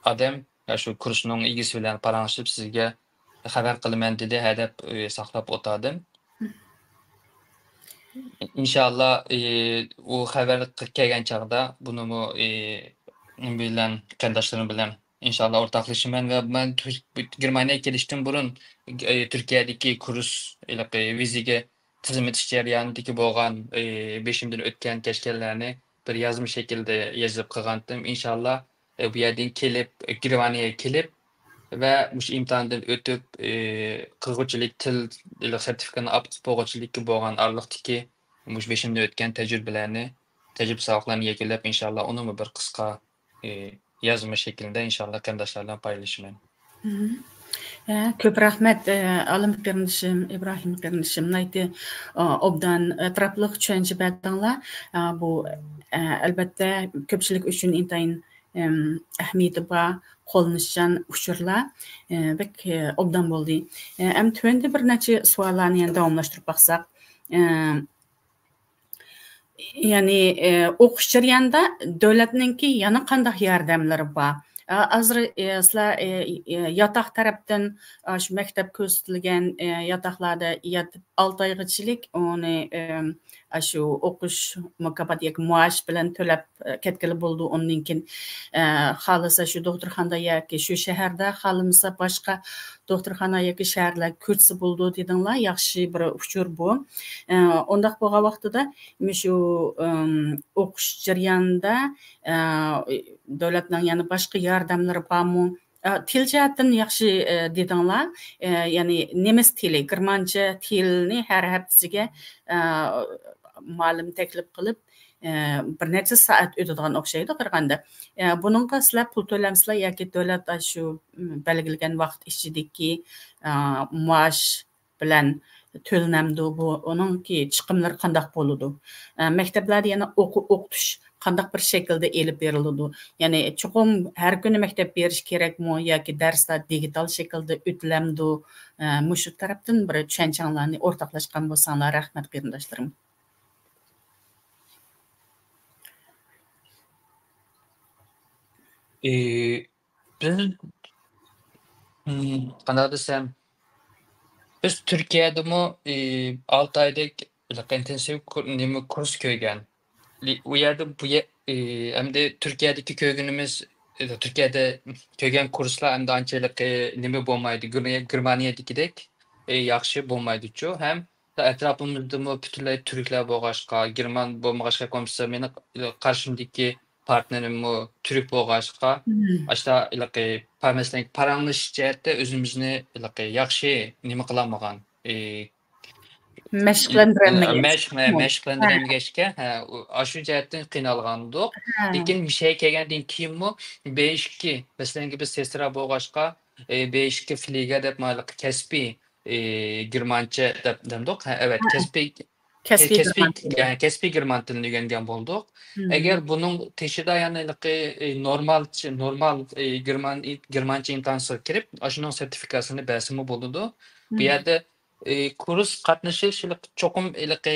ئادەم، يا شۇ كۇرسنىڭ ئىگىسى بىلەن پاراڭلىشىپ سىزگە خەۋەر قىلىمەن دېدى، ھە دەپ، ئى، ساقلاپ ئولتۇردۇم. ئىنشاللا، ئى، ئۇ خەۋەر كەلگەن چاغدا بۇنىمۇ، ئى، بىلەن، قېرىنداشلىرىم بىلەن ئىنشاللا ئورتاقلىشىمەن ۋە مەن تۈر-، گېرمانىيەگە كېلىشتىن بۇرۇن، ئى، تۈركىيەدىكى كۇرس، ھېلىقى ۋىزىگە تىزىملىتىش جەريانىدىكى بولغان، ئى، بېشىمدىن ئۆتكەن كەچكەنلەرنى بىر يازما شەكىلدە يېزىپ قىلغانتىم. ئىنشاللا، ئى، بۇ يەردىن كېلىپ، گېرمانىيەگە كېلىپ ۋە مۇشۇ ئىمتىھاندىن ئۆتۈپ، ئى، قىلغۇچىلىك تىل سېرتىفىكاتىنى ئاپ بولغۇچىلىككە بولغان ئارىلىقتىكى مۇشۇ بېشىمدىن ئۆتكەن تەجرىبىلەرنى، تەجرىبە ساۋاقلارنى يەكۈنلەپ، ئىنشاللا ئۇنىمۇ بىر قىسقا، ئى، يازما شەكلىدە ئىنشاللا قېرىنداشلار بىلەن پايلىشىمەن. مم. ئە، كۆپ رەھمەت، ئە، ئالىم قېرىندىشىم، ئىبراھىم قېرىندىشىم، ناھايىتى، ئا، ئوبدان، ئەتراپلىق چۈشەنچە بەردىڭلار. ئا، بۇ، ئە، ئەلۋەتتە، كۆپچىلىك ئۈچۈن ئىنتايىن، ئەم، ئەھمىيىتى بار، قوللىنىشچان ئۇچۇرلار، ئە، بەك، ئە، ئوبدان بولدى. ئە، ئەمدى تۆۋەندە بىر نەچچە سوئاللارنى يەنە داۋاملاشتۇرۇپ باقساق. ئە، يەنى، ئى، ئوقۇش جەريانىدا دۆلەتنىڭكى يەنە قانداق ياردەملىرى بار؟ ئا، ھازىر، ئى، سىلەر، ئى، ئى، ياتاق تەرەپتىن، ئا، شۇ مەكتەپ كۆرسىتىلگەن، ئى، ياتاقلاردا يېتىپ ئالتە ئايغىچىلىك ئۇنى، ئى، ئاشۇ ئوقۇش مۇكاپاتى ياكى مائاش بىلەن تۆلەپ، ئى، كەتكىلى بولىدۇ. ئۇندىن كېيىن، ئى، خالىسا شۇ دوختۇرخانىدا ياكى شۇ شەھەردە، خالىمىسا باشقا دوختۇرخانا ياكى شەھەرلەرگە كۆچسە بولىدۇ دېدىڭلار. ياخشى بىر ئۇچۇر بۇ. ئى، ئۇنداق بولغان ۋاقتىدا مۇشۇ، ئىم، ئوقۇش جەريانىدا، ئە، دۆلەتنىڭ يەنە باشقا ياردەملىرى بارمۇ؟ ئە، تىل جەھەتتىن ياخشى، ئە، دېدىڭلار. ئە، يەنى نېمىس تىلى، گېرمانچە تىلىنى ھەر ھەپتىسىگە، ئە، مۇئەللىم تەكلىپ قىلىپ، ئە، بىر نەچچە سائەت ئۆتىدىغان ئوخشايدۇ قارىغاندا. ئە، بۇنىڭغا سىلەر پۇل تۆلەمسىلەر ياكى دۆلەت ئاشۇ، م، بەلگىلىگەن ۋاقىت ئىچىدىكى، ئە، مائاش بىلەن تۆلىنەمدۇ؟ بۇ، ئۇنىڭكى چىقىملىرى قانداق بولىدۇ؟ ئە، مەكتەپلەردە يەنە ئوقۇ-، ئوقۇتۇش قانداق بىر شەكىلدە ئېلىپ بېرىلىدۇ؟ يەنى چوقۇم ھەر كۈنى مەكتەپ بېرىش كېرەكمۇ ياكى دەرسلەر دىگىتال شەكىلدە ئۆتۈلەمدۇ؟ ئە، مۇشۇ تەرەپتىن بىر چۈشەنچەڭلارنى ئورتاقلاشقان بولساڭلار رەھمەت، قېرىنداشلىرىم. ئى، بىز، مم، قانداق دېسەم، بىز تۈركىيەدىمۇ، ئى، ئالتە ئايدەك ھېلىقى ئىنتېنسىۋ كۇر-، نېمە كۇرس كۆرگەن. لى-، ئۇ يەردە بۇ يە-، ئى، ئەمدى تۈركىيەدىكى كۆرگىنىمىز، ئى، تۈركىيەدە كۆرگەن كۇرسلار ئەمدى ئانچە ھېلىقى نېمە بولمايدۇ، گېر-، گېرمانىيەدىكىدەك، ئى، ياخشى بولمايدۇچۇ. ھەم ئەتراپىمىزدىمۇ پۈتۈنلەي تۈركلەر بولغاچقا، گېرمان بولمىغاچقا، كومسا مېنىڭ قارشىمدىكى پارتنېرىممۇ تۈرك بولغاچقا، مم. ئاشتا ھېلىقى پا-، مەسىلەن، پاراڭلىشىش جەھەتتە ئۆزىمىزنى ھېلىقى ياخشى نېمە قىلالمىغان، ئى، مەشىقلەندۈرەلمىگەن. مەشىق-، ھە. مەشىقلەندۈرەلمىگەچكە، ھە، ئۇ، ئاشۇ جەھەتتىن قىينالغانىدۇق. ھە. لېكىن مۇشۇ يەرگە كەلگەندىن كېيىنمۇ بې ئىككى، مەسىلەن، بىز سېسترا بولغاچقا، ئى، بې ئىككى فلىگە دەپ مانا كەسپىي، ئى، گېرمانچە دەپ دەمدۇق. ھە، ئەۋەت، ھە. كەسپىي، كەسپىي كەسپىي، گېرمان تىلى. يەنى كەسپىي گېرمان تىلىنى ئۆگەنگەن بولدۇق. مم. ئەگەر بۇنىڭ تېشىدا يەنە ھېلىقى، ئى، نورمالچە، نورمال، ئى، گېرمان-، گېرمانچە ئىمتىھانىغا كىرىپ، ئاشۇنىڭ سېرتىفىكاسىنى بەرسىمۇ بولىدۇ. بۇ مم. يەردە ئى، كۇرس قاتنىشىش چوقۇم ھېلىقى،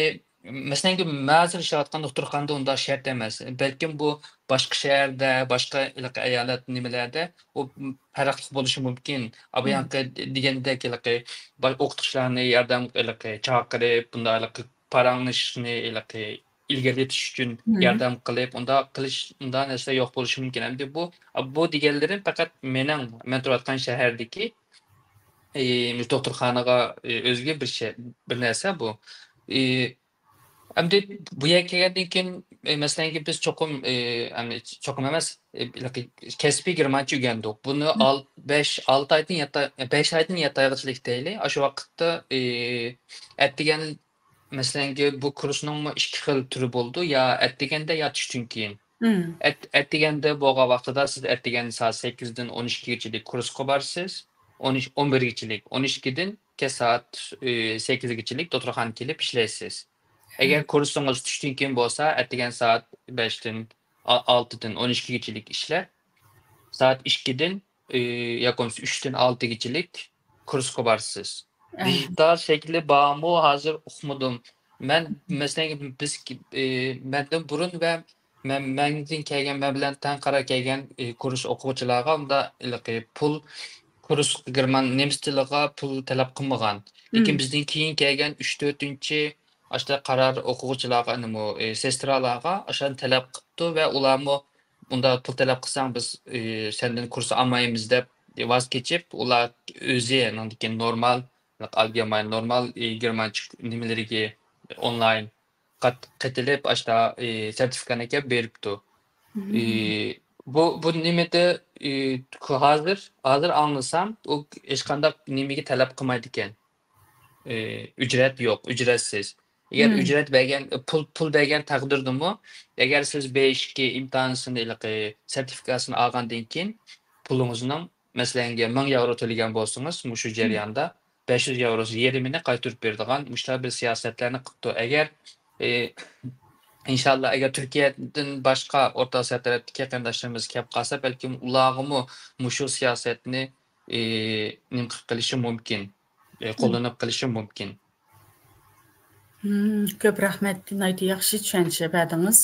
مەسىلەن، مەن ھازىر ئىشلەۋاتقان دوختۇرخانىدا ئۇنداق شەرت ئەمەس. بەلكىم بۇ باشقا شەھەردە، باشقا ھېلىقى ئايالەت نېمىلەردە ئۇ پەرقلىق بولۇشى مۇمكىن. ئا، بۇ مم. يانقى دېگەندەك ھېلىقى با-، ئوقۇتقۇچىلارنى ياردەم ھېلىقى چاقىرىپ، بۇنداق ھېلىقى پاراڭلىشىشنى ھېلىقى ئىلگىرىلىتىش ئۈچۈن مم. ياردەم قىلىپ، ئۇنداق قىلىش، ئۇنداق نەرسىلەر يوق بولۇشى مۇمكىن. ئەمدى بۇ، بۇ دېگەنلىرىم پەقەت مېنىڭ، مەن تۇرۇۋاتقان شەھەردىكى ئى، مۇشۇ دوختۇرخانىغا، ئى، ئۆزگە بىر شەي، بىر نەرسە بۇ. ئى، ئەمدى بۇ يەرگە كەلگەندىن كېيىن، ئى، مەسىلەنكى، بىز چوقۇم، ئى، ئەمدى چوقۇم ئەمەس، ئى، كەسپىي گېرمانچە ئۆگەندۇق. بۇنى مم. ئال-، بەش، ئالتە ئايدىن يەتتە، بەش ئايدىن يەتتە ئايغىچىلىك دەيلى. ئاشۇ ۋاقىتتا، ئى، ئەتىگەن، مەسىلەنكى، بۇ كۇرسنىڭمۇ ئىككى خىل تۈرى بولىدۇ، يا ئەتىگەندە، يا چۈشتىن كېيىن. مم. ئەت-، ئەتىگەندە بولغان ۋاقتىدا سىز ئەتىگەن سائەت سەككىزدىن ئون ئىككىگىچىلىك كۇرسقا بارىسىز، ئون ئۈچ، ئون بىرگىچىلىك، ئون ئىككىدىن كەچ سائەت، ئى، سەككىزگىچىلىك دوختۇرخانىغا كېلىپ ئىشلەيسىز. ئەگەر مم. كۇرسىڭىز چۈشتىن كېيىن بولسا، ئەتىگەن سائەت بەشتىن، ئا-، ئالتىدىن ئون ئىككىگىچىلىك ئىشلەپ، سائەت ئىككىدىن، ئى، ياكى بولمىسا ئۈچتىن ئالتىگىچىلىك كۇرسقا بارىسىز. ئەھە. دىجىتال شەكلى بارمۇ؟ ھازىر ئۇقمىدىم. مەن، مەسىلەن، بىز، ئى، مەندىن بۇرۇن ۋە مەن، مەندىن كەلگەن، مەن بىلەن تەڭ قارا كەلگەن، ئى، كۇرس ئوقۇغۇچىلارغا ئۇندا ھېلىقى پۇل، كۇرس گېرمان نېمىس تىلىغا پۇل تەلەپ قىلمىغان. لېكىن بىزدىن كېيىن كەلگەن ئۈچ، تۆتىنچى ئاشۇنداق قارار ئوقۇغۇچىلارغا، نېمە، ئى، سېسترالارغا ئاشۇنى تەلەپ قىپتۇ ۋە ئۇلارمۇ ئۇنداق پۇل تەلەپ قىلساڭ بىز، ئى، سەندىن كۇرس ئالمايمىز دەپ ۋاز كېچىپ، ئۇلار ئۆزى ئاندىن كېيىن نورمال، ئالگېرماين نورمال، ئى، گېرمانچە نېمىلىرىگە ئونلاين قات-، قېتىلىپ، ئاشتا، ئى، سېرتىفىكاتنى ئەكەپ بېرىپتۇ. ئى، بۇ، بۇ نېمىدە، ئى، ھازىر، ھازىر ئاڭلىسام، ئۇ ھېچقانداق نېمىگە تەلەپ قىلمايدىكەن. ئى، ئۈجرەت يوق، ئۈجرەتسىز. ئەگەر ئۈجرەت بەرگەن، پۇل، پۇل بەرگەن تەقدىردىمۇ، ئەگەر سىز بېيىشكى ئىمتىھانىسىنى، ھېلىقى سېرتىفىكاسىنى ئالغاندىن كېيىن، پۇلىڭىزنىڭ، مەسىلەنگە، مىڭ ياۋرو تۆلىگەن بولسىڭىز، مۇشۇ جەرياندا بەش يۈز ياۋروسى يېرىمىنى قايتۇرۇپ بېرىدىغان مۇشۇنداق بىر سىياسەتلەرنى قىپتۇ. ئەگەر، ئى، ئىنشاللا، ئەگەر تۈركىيەدىن باشقا ئورتا ئاسىيا تەرەپتىكى قېرىنداشلىرىمىز كەپ قالسا، بەلكىم ئۇلارغىمۇ مۇشۇ سىياسەتنى، ئى، نېمە قىلىپ قېلىشى مۇمكىن، ئى، قوللىنىپ قېلىشى مۇمكىن. مم، كۆپ رەھمەت، ناھايىتى ياخشى چۈشەنچە بەردىڭىز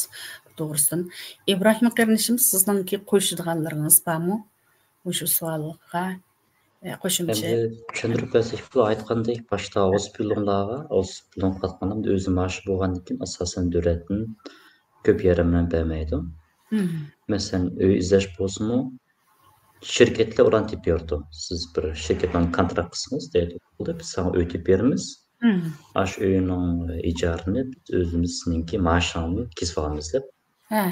توغرىسىدىن. ئىبراھىم قېرىندىشىم، سىزنىڭكى قوشىدىغانلىرىڭىز بارمۇ مۇشۇ سوئالغا؟ ئە، قوشۇمچە. ئەمدى چۈشەندۈرۈپ بەرسەك، بۇ ئېيتقاندەك، باشتا ئاۋۇسبىلونلارغا، ئاۋۇسبىلون قاتقان ئەمدى ئۆزى مائاش بولغاندىن كېيىن، ئاساسەن، دۆلەتتىن كۆپ ياردەم بەرمەيدۇ. مم. مەسىلەن، ئۆي ئىزدەش بولسىمۇ، شىركەتلەر ئۇلارنى تېپىپ بېرىدۇ. سىز بىر شىركەت بىلەن كونتراكت قىلسىڭىز، دەيدۇ، بولدى، بىز ساڭا ئۆي تېپىپ بېرىمىز. مم. ئاشۇ ئۆينىڭ ئىجارىنى بىز ئۆزىمىز سېنىڭكى مائاشىڭنى كېسىپ ئالىمىز دەپ، ھە،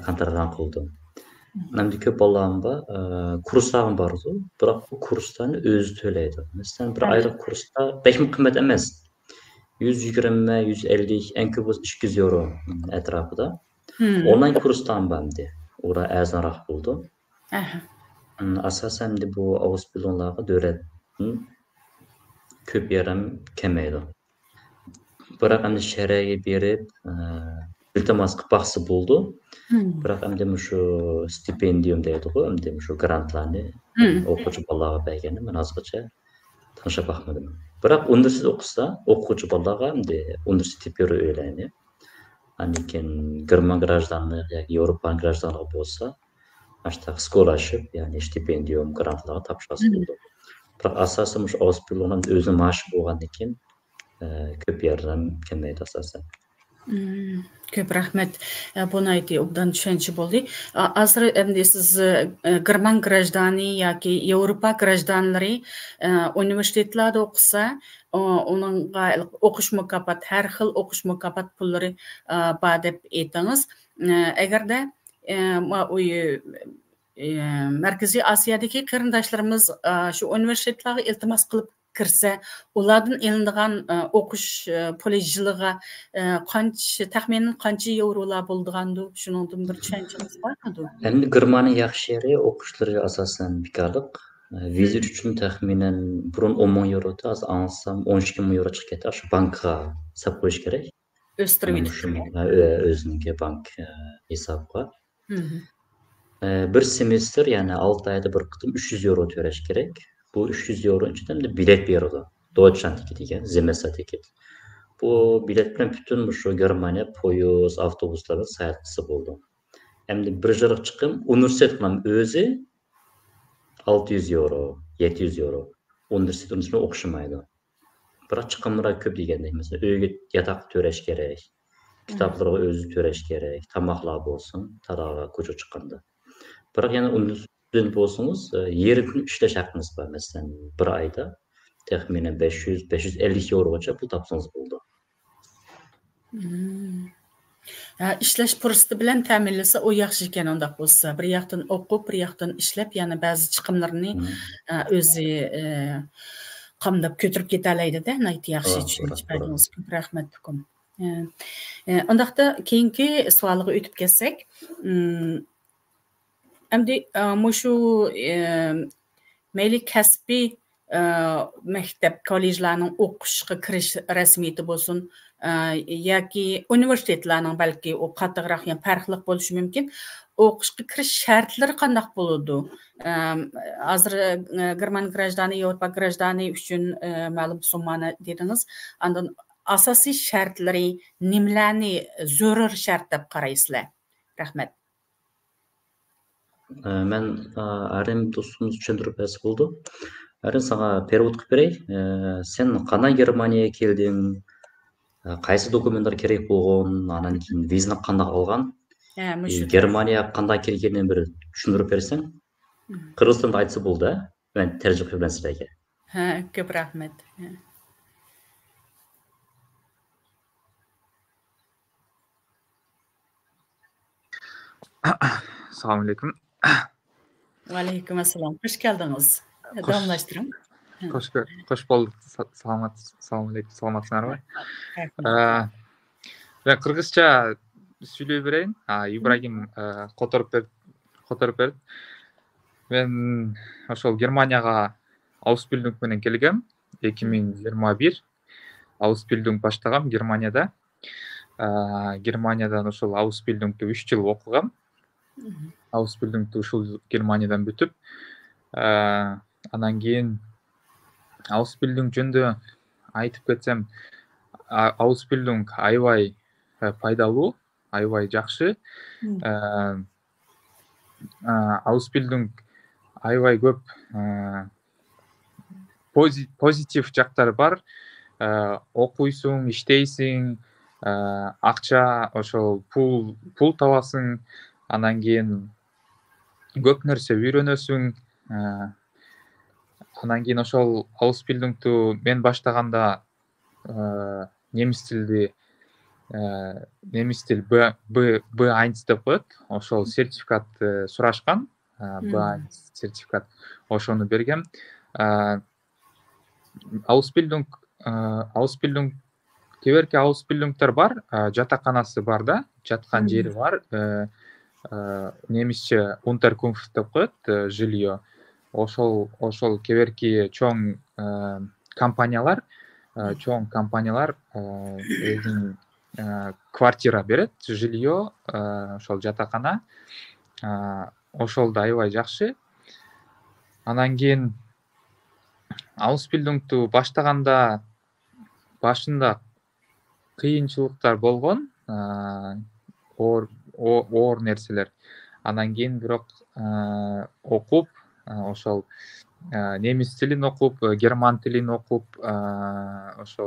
كونتراكتنى قىلىدۇ. مم. ئەمدى كۆپ بالىلارمۇ بار، ئە، كۇرسلارغا بارىدۇ، بىراق بۇ كۇرسلارنى ئۆزى تۆلەيدۇ. مەسىلەن، بىر ئايلىق كۇرستا بەكمۇ قىممەت ئەمەس. يۈز يىگىرمە، يۈز ئەللىك، ئەڭ كۆپ بولسا ئىككى يۈز ياۋرو ئەتراپىدا. مم. ئونلاين كۇرسلارمۇ بار ئەمدى. ئۇلار ئەرزانراق بولىدۇ. ئەھە. ئاساسەن ئەمدى بۇ ئاۋۇسبىلونلارغا دۆلەتتىن كۆپ ياردەم كەلمەيدۇ. بىراق ئەمدى شەھەرگە بېرىپ، ئە، ئىلتىماس قىلىپ باقسا بولىدۇ. مم. بىراق ئەمدى مۇشۇ ستىپېندىيۇم دەيدىغۇ، ئەمدى مۇشۇ گرانتلارنى، مم، ئوقۇغۇچى بالىلارغا بەرگەننى مەن ھازىرغىچە تەڭشەپ باقمىدىم. بىراق ئۇنىۋېرسىتېت ئوقۇسا، ئوقۇغۇچى بالىلارغا ئەمدى ئۇنىۋېرسىتېت بېرىدۇ ئۆيلەرنى. ئاندىن كېيىن گېرمان گراژدانلىق ياكى ياۋروپا گراژدانلىقى بولسا، ئاشۇنداق سكولارشىپ، يەنى ستىپېندىيۇم، گرانتلارغا تاپشۇرسا بولىدۇ. بىراق ئاساسىي مۇشۇ ئاۋۇسبىلوننىڭ ئۆزىنىڭ مائاشى بولغاندىن كېيىن، ئە، كۆپ ياردەم كەلمەيدۇ ئاساسەن. مم، كۆپ رەھمەت. ئە، بۇ ناھايىتى ئوبدان چۈشەنچە بولدى. ئا، ھازىر ئەمدى سىز، ئە، گېرمان گراژدانى ياكى ياۋروپا گراژدانلىرى، ئە، ئۇنىۋېرسىتېتلاردا ئوقۇسا، ئۇ-، ئۇنىڭغا ئوقۇش مۇكاپات، ھەر خىل ئوقۇش مۇكاپات پۇللىرى، ئە، بار دەپ ئېيتتىڭىز. ئە، ئەگەردە، ئە، ما-، ئۇ، ئە، مەركىزىي ئاسىيادىكى قېرىنداشلىرىمىز، ئە، شۇ ئۇنىۋېرسىتېتلارغا ئىلتىماس قىلىپ كىرسە، ئۇلاردىن ئېلىنىدىغان، ئە، ئوقۇش، ئە، پۇلى يىلىغا، ئە، قانچە، تەخمىنەن قانچە ياۋرولار بولىدىغاندۇ؟ شۇنىڭدىن بىر چۈشەنچىڭىز بارمىدۇ؟ ئەمدى گېرمانىيە ياخشى يېرى، ئوقۇشلىرى ئاساسەن بىكارلىق. ئە، ۋىزىت ئۈچۈن تەخمىنەن بۇرۇن ئون مىڭ ياۋرو ئىدى، ھازىر ئاڭلىسام ئون ئىككى مىڭ ياۋرو چىقىپ كەتتى. شۇ بانكىغا سېلىپ قويۇش كېرەك. ئۆستۈرۈۋېتىش كېرەك. ئە، ئۆ-، ئۆزىنىڭكى بانك، ئە، ھېسابىغا. مم. ئە، بىر سېمېستىر، يەنى ئالتە ئايدا بىر قېتىم ئۈچ يۈز ياۋرو تۆلەش كېرەك. بۇ ئۈچ يۈز ياۋرو ئىچىدە ئەمدى بىلەت بېرىدۇ. دويتشلاند تىكېت دېگەن، زېمېسا تىكېت. بۇ بىلەت بىلەن پۈتۈن مۇشۇ گېرمانىيە پويىز، ئاۋتوبۇسلار بىلەن ساياھەت قىلسا بولىدۇ. ئەمدى بىر يىللىق چىقىم ئۇنىۋېرسىتېتنىڭ ئۆزى ئالتە يۈز ياۋرو، يەتتە يۈز ياۋرو. ئۇنىۋېرسىتېت ئۇنىڭ ئۈچۈن ئوخشىمايدۇ. بىراق چىقىملىرى كۆپ دېگەندەك، مەسىلەن، ئۆيگە ياتاق تۆلەش كېرەك، كىتابلىرىغا ئۆزى تۆلەش كېرەك، تاماقلار بولسۇن، تالاغا، كوچىغا چىققاندا. بىراق يەنە ئۇنىڭدىن بولسىڭىز، ئە، يېرىم كۈن ئىشلەش ھەققىڭىز بار. مەسىلەن، بىر ئايدا تەخمىنەن بەش يۈز، بەش يۈز ئەللىك ياۋروغىچە پۇل تاپسىڭىز بولىدۇ. مم. ھە، ئىشلەش پۇرسىتى بىلەن تەمىنلىسە، ئۇ ياخشى ئىكەن، ئۇنداق بولسا. بىر ياقتىن ئوقۇپ، بىر ياقتىن ئىشلەپ، يەنە بەزى چىقىملىرىنى، مم، ئە، ئۆزى، ئە، قامداپ كۆتۈرۈپ كېتەلەيدۇ-دە. ناھايىتى ياخشى چۈشەنچە بەردىڭىز. كۆپ رەھمەت، ئۇكام. ئە، ئە، ئۇنداقتا كېيىنكى سوئالغا ئۆتۈپ كەتسەك، مم، ئەمدى، ئە، مۇشۇ، ئە، مەيلى كەسپىي، ئە، مەكتەپ، كوللېجلارنىڭ ئوقۇشقا كىرىش رەسمىيىتى بولسۇن، ئە، ياكى ئۇنىۋېرسىتېتلارنىڭ بەلكى ئۇ قاتتىقراق، يەنى پەرقلىق بولۇشى مۇمكىن. ئوقۇشقا كىرىش شەرتلىرى قانداق بولىدۇ؟ ئە، ھازىر، ئە، گېرمان گراژدانى، ياۋروپا گراژدانى ئۈچۈن، ئە، مەلۇم سوممانى دېدىڭىز. ئاندىن ئاساسىي شەرتلىرى نېمىلەرنى زۆرۈر شەرت دەپ قارايسىلەر؟ رەھمەت. ئە، مەن، ئە، ئارىم دوستىمىز چۈشەندۈرۈپ بەرسە بولىدۇ. ئارىم، ساڭا پېرېۋود قىلىپ بېرەي. ئە، سەن قانداق گېرمانىيەگە كەلدىڭ؟ ئە، قايسى دوكۇمېنتلار كېرەك بولغان؟ ئاندىن كېيىن ۋىزىنى قانداق ئالغان؟ ھە، ئى، مۇشۇ. گېرمانىيەگە قانداق كەلگىنىنى بىر چۈشەندۈرۈپ بەرسەڭ. مم. قىرغىز تىلىدا ئېيتسا بولدى. مەن تەرجىمە قىلىپ بېرەي سىلەرگە. ھە، كۆپ رەھمەت. ھە. ئەسسالامۇ ئەلەيكۇم. ۋەئەلەيكۇم ئەسسالام. خوش كەلدىڭىز. خوش. داۋاملاشتۇرۇڭ. خوش، خوش بولدۇق. سا-، سالامات، ئەسسالامۇ ئەلەيكۇم. سالاماتسىڭلارمۇ؟ رەھمەت. ئە، مەن قىرغىزچە سۆيلەپ بېرەيىن. ھە، ئىبراھىم، ئە، قوتۇرۇپ بېرىپ، قوتۇرۇپ بېرىپ. مەن ئاشۇ گېرمانىيەگە ئاۋۇسبىلدۇنگ بىلەن كەلگەن. ئىككى مىڭ يىگىرمە بىر ئاۋۇسبىلدۇنگ باشلىغان گېرمانىيەدە. ئە، گېرمانىيەدە ئاشۇ ئاۋۇسبىلدۇنگتا ئۈچ يىل ئوقۇغان. ئاۋۇسبىلدۇنگتا ئاشۇ گېرمانىيەدىن پۈتۈپ، ئە، ئاندىن كېيىن ئاۋۇسبىلدۇنگ جۈندە ئېيتىپ كەتسەم، ئا-، ئاۋۇسبىلدۇنگ ئايۋاي، ئە، پايدالىق، ئايۋاي ياخشى. مم. ئە، ئە، ئاۋۇسبىلدۇنگ ئايۋاي كۆپ، ئە، پوزى-، پوزىتىپ جاقلار بار. ئە، ئوقۇيسەن، ئىشلەيسەن، ئە، ئاقچا، ئاشۇ پۇل، پۇل تاۋاسەن، ئاندىن كېيىن كۆپ نەرسە ئۆگىنەسەن. ئە، ئاندىن كېيىن ئاشۇ ئاۋۇسبىلدۇنگتا مەن باشلىغاندا، ئە، نېمىس تىلى، ئە، نېمىس تىلى بى، بى، بى ئاينس دەپ قويۇپ، ئاشۇ سېرتىفىكات، ئە، سوراشقان. ئە، بى ئاينس سېرتىفىكات. ئاشۇنى بەرگەن. ئە، ئاۋۇسبىلدۇنگ، ئە، ئاۋۇسبىلدۇنگ، كېۋەركى ئاۋۇسبىلدۇنگلار بار، ئە، جاتاقخانىسى بار-دا، جاتقان يېرى بار. ئە، ئە، نېمىسچە ئۇنتېركۇنفت دەپ قويۇپ، ئە، ژىليو. ئاشۇ، ئاشۇ كېۋەركى چوڭ، ئە، كومپانىيەلەر، ئە، چوڭ كومپانىيەلەر، ئە، ئۆزىنىڭ، ئە، كۋارتىرا بېرىدۇ، ژىليو، ئە، ئاشۇ جاتاقخانا. ئە، ئاشۇ ئايۋاي ياخشى. ئاندىن كېيىن ئاۋۇسبىلدۇنگتا باشلىغاندا باشىدا قىيىنچىلىقلار بولغان، ئە، ئور-، ئو-، ئور نەرسىلەر. ئاندىن كېيىن بىراق، ئە، ئوقۇپ، ئە، ئاشۇ، ئە، نېمىس تىلىنى ئوقۇپ، ئە، گېرمان تىلىنى ئوقۇپ، ئە، ئاشۇ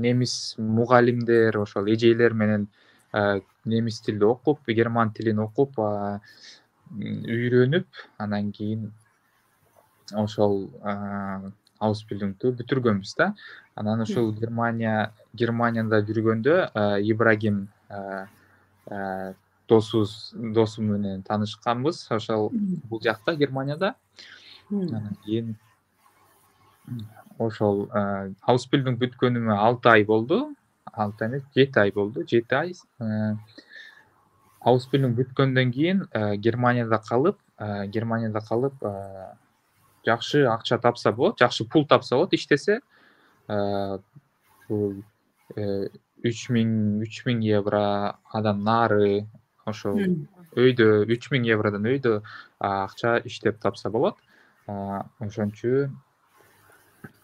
نېمىس مۇغەللىملەر، ئاشۇ ئەجەيلەر مەنەن، ئە، نېمىس تىلىدا ئوقۇپ، گېرمان تىلىنى ئوقۇپ، ئە، ئۆگىنىپ، ئاندىن كېيىن ئاشۇ، ئە، ئاۋۇسبىلدۇنگتا پۈتتۈرگەنمىز-دە. ئاندىن ئاشۇ گېرمانىيە، گېرمانىيەدە يۈرگەندە، ئە، ئىبراھىم، ئە، ئە، دوستىمىز، دوستۇم بىلەن تونۇشقانمىز. ئاشۇ بۇ جاقتا، گېرمانىيەدە. ئاندىن كېيىن ئاشۇ، ئە، ئاۋۇسبىلدۇنگ پۈتكىنىمگە ئالتە ئاي بولدى. ئالتە ئاي ئەمەس، يەتتە ئاي بولدى. يەتتە ئاي، ئە، ئاۋۇسبىلدۇنگ پۈتكەندىن كېيىن، ئە، گېرمانىيەدە قېلىپ، ئە، گېرمانىيەدە قېلىپ، ئە، ياخشى ئاقچا تاپسا بولىدۇ، ياخشى پۇل تاپسا بولىدۇ، ئىشلىسە، ئە، بۇ، ئە، ئۈچ مىڭ، ئۈچ مىڭ ياۋرو ئادەم نەرى، ئاشۇ ئۆيدە، ئۈچ مىڭ ياۋرودىن ئۆيدە، ئە، ئاقچا ئىشلەپ تاپسا بولىدۇ. ئە، ئوشۇنچە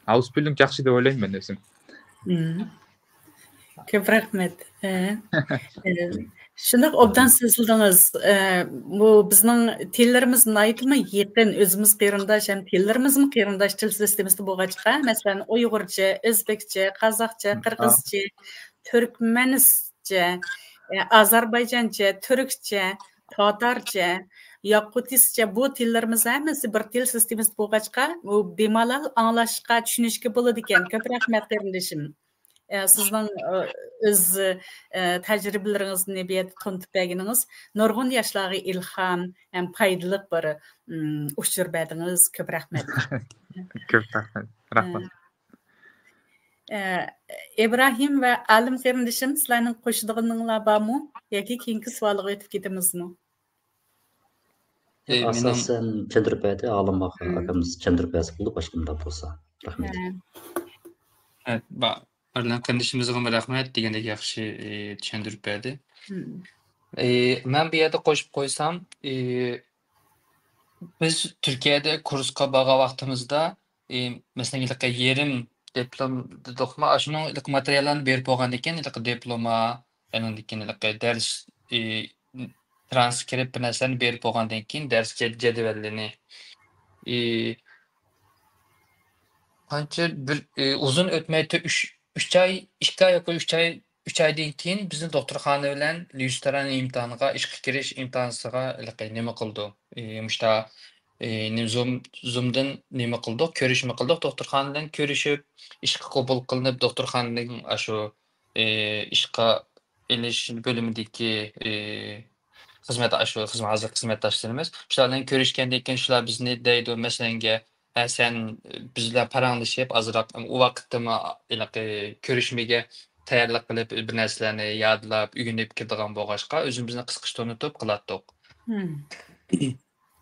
ئاۋۇسبىلدۇنگ ياخشى دەپ ئويلايمەن مەن ئۆزۈم. كۆپ رەھمەت. ئە، ئە، شۇنداق ئوبدان سۆزلىدىڭىز. ئە، بۇ بىزنىڭ تىللىرىمىز ناھايىتىمۇ يېقىن، ئۆزىمىز قېرىنداش ھەم تىللىرىمىزمۇ قېرىنداش تىل سىستېمىسىدا بولغاچقا، مەسىلەن، ئۇيغۇرچە، ئۆزبېكچە، قازاقچە، قىرغىزچە، تۈركمەنىسچە، ئە، ئازەربايجانچە، تۈركچە، تاتارچە، ياقۇتىسچە، بۇ تىللىرىمىز ھەممىسى بىر تىل سىستېمىسىدا بولغاچقا، ئۇ بىمالال ئاڭلاشقا، چۈشىنىشكە بولىدىكەن. كۆپ رەھمەت، قېرىندىشىم. ئە، سىزنىڭ، ئە، ئۆز، ئە، تەجرىبىلىرىڭىزنى بۇ يەردە تونۇتۇپ بەرگىنىڭىز نۇرغۇن ياشلارغا ئىلھام ھەم پايدىلىق بىر، ئىم، ئۇچۇر بەردىڭىز. كۆپ رەھمەت. كۆپ رەھمەت. رەھمەت. ئە، ئىبراھىم ۋە ئالىم قېرىندىشىم، سىلەرنىڭ قوشىدىغىنىڭلار بارمۇ؟ ياكى كېيىنكى سوئالغا ئۆتۈپ كېتىمىزمۇ؟ ئاساسەن چۈشەندۈرۈپ بەردى، ئالىم ئاكىمىز چۈشەندۈرۈپ بەرسە بولدى، باشقا مۇنداق بولسا. رەھمەت. ھە. ھە، با-، ئارىلان قېرىندىشىمىزغىمۇ رەھمەت دېگەندەك ياخشى، ئى، چۈشەندۈرۈپ بەردى. ئى، مەن بۇ يەردە قوشۇپ قويسام، ئى، بىز تۈركىيەدە كۇرسقا بارغان ۋاقتىمىزدا، ئى، مەسىلەن، ھېلىقى يېرىم دىپلوم دېدۇقمۇ، ئاشۇنىڭ ھېلىقى ماتېرىياللارنى بېرىپ بولغاندىن كېيىن، ھېلىقى دىپلوما، ئانىڭدىن كېيىن ھېلىقى دەرس، ئى، ترانسكرىپت بىر نەرسىلەرنى بېرىپ بولغاندىن كېيىن، دەرس جەد-، جەدۋەللىرىنى، ئى، قانچە بىر، ئى، ئۇزۇن ئۆتمەي، تۆ-، ئۈچ، ئۈچ ئاي، ئىككى ئاي ياكى ئۈچ ئاي، ئۈچ ئايدىن كېيىن بىزنى دوختۇرخانا بىلەن ليۇسترانىن ئىمتىھانىغا، ئىشقا كىرىش ئىمتىھانىسىغا ھېلىقى نېمە قىلىدۇ؟ ئى، مۇشتا، ئى، نېمە زۇم، زۇمدىن نېمە قىلدۇق؟ كۆرۈشمە قىلدۇق. دوختۇرخانىدىن كۆرۈشۈپ، ئىشقا قوبۇل قىلىنىپ، دوختۇرخانىنىڭ ئاشۇ، ئى، ئىشقا ئېلىش بۆلۈمىدىكى، ئى، خىزمەت، ئاشۇ خىزمەت، ھازىر خىزمەتداشلىرىمىز. شۇلار بىلەن كۆرۈشكەندىن كېيىن شۇلار بىزنى دەيدۇ، مەسىلەنگە، ھە، سەن بىز بىلەن پاراڭلىشىپ، ئازراق ئۇ ۋاقىتتىمۇ ھېلىقى كۆرۈشمىگە تەييارلىق قىلىپ، بىر نەرسىلەرنى يادلاپ، ئۆگىنىپ كىرىدىغان بولغاچقا، ئۆزىمىزنى قىسقىچە تونۇتۇپ قىلاتتۇق. مم.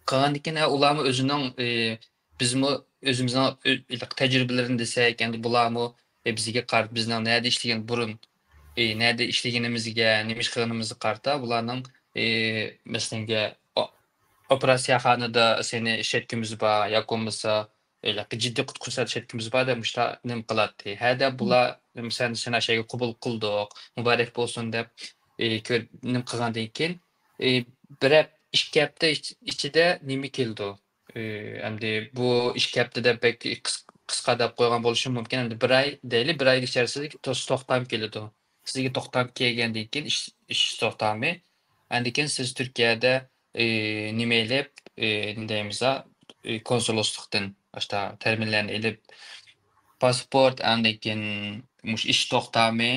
قىلغاندىن كېيىن، ھە، ئۇلارمۇ ئۆزىنىڭ، ئى، بىزمۇ ئۆزىمىزنىڭ ئۆ-، ھېلىقى تەجرىبىلىرىنى دېسەك، ئەمدى بۇلارمۇ، ئى، بىزگە قارىتا، بىزنىڭ نەدە ئىشلىگەن بۇرۇن، ئى، نەدە ئىشلىگىنىمىزگە، نېمە ئىش قىلغىنىمىزغا قارىتا، بۇلارنىڭ، ئى، مەسىلەنگە، ئو-، ئوپېراتسىيەخانىدا سېنى شەتكىمىز بار ياكى بولمىسا، ھېلىقى جىددىي قۇتقۇزۇش شەتكىمىز بار دەپ مۇشتا نېمە قىلاتتى. ھە دەپ بۇلار، سەن، سېنى ئاشۇ يەرگە قوبۇل قىلدۇق، مۇبارەك بولسۇن دەپ، ئى، كۆ-، نېمە قىلغاندىن كېيىن، ئى، بىر ھەپ-، ئىككى ھەپتە ئىچ-، ئىچىدە نېمە كېلىدۇ؟ ئى، ئەمدى بۇ ئىككى ھەپتە دەپ بەك قىس-، قىسقا دەپ قويغان بولۇشى مۇمكىن. ئەمدى بىر ئاي دەيلى، بىر ئاي ئىچەرىسىدە توس-، توختام كېلىدۇ. سىزگە توختام كەلگەندىن كېيىن، ئىش، ئىش توختامى، ئاندىن كېيىن سىز تۈركىيەدە، ئى، نېمە ئېلىپ، ئى، نېمە دەيمىز، ئى، كونسۇلوسلۇقتىن ئاشتا تەرمىنلەرنى ئېلىپ، پاسپورت، ئاندىن كېيىن مۇشۇ ئىش توختامى،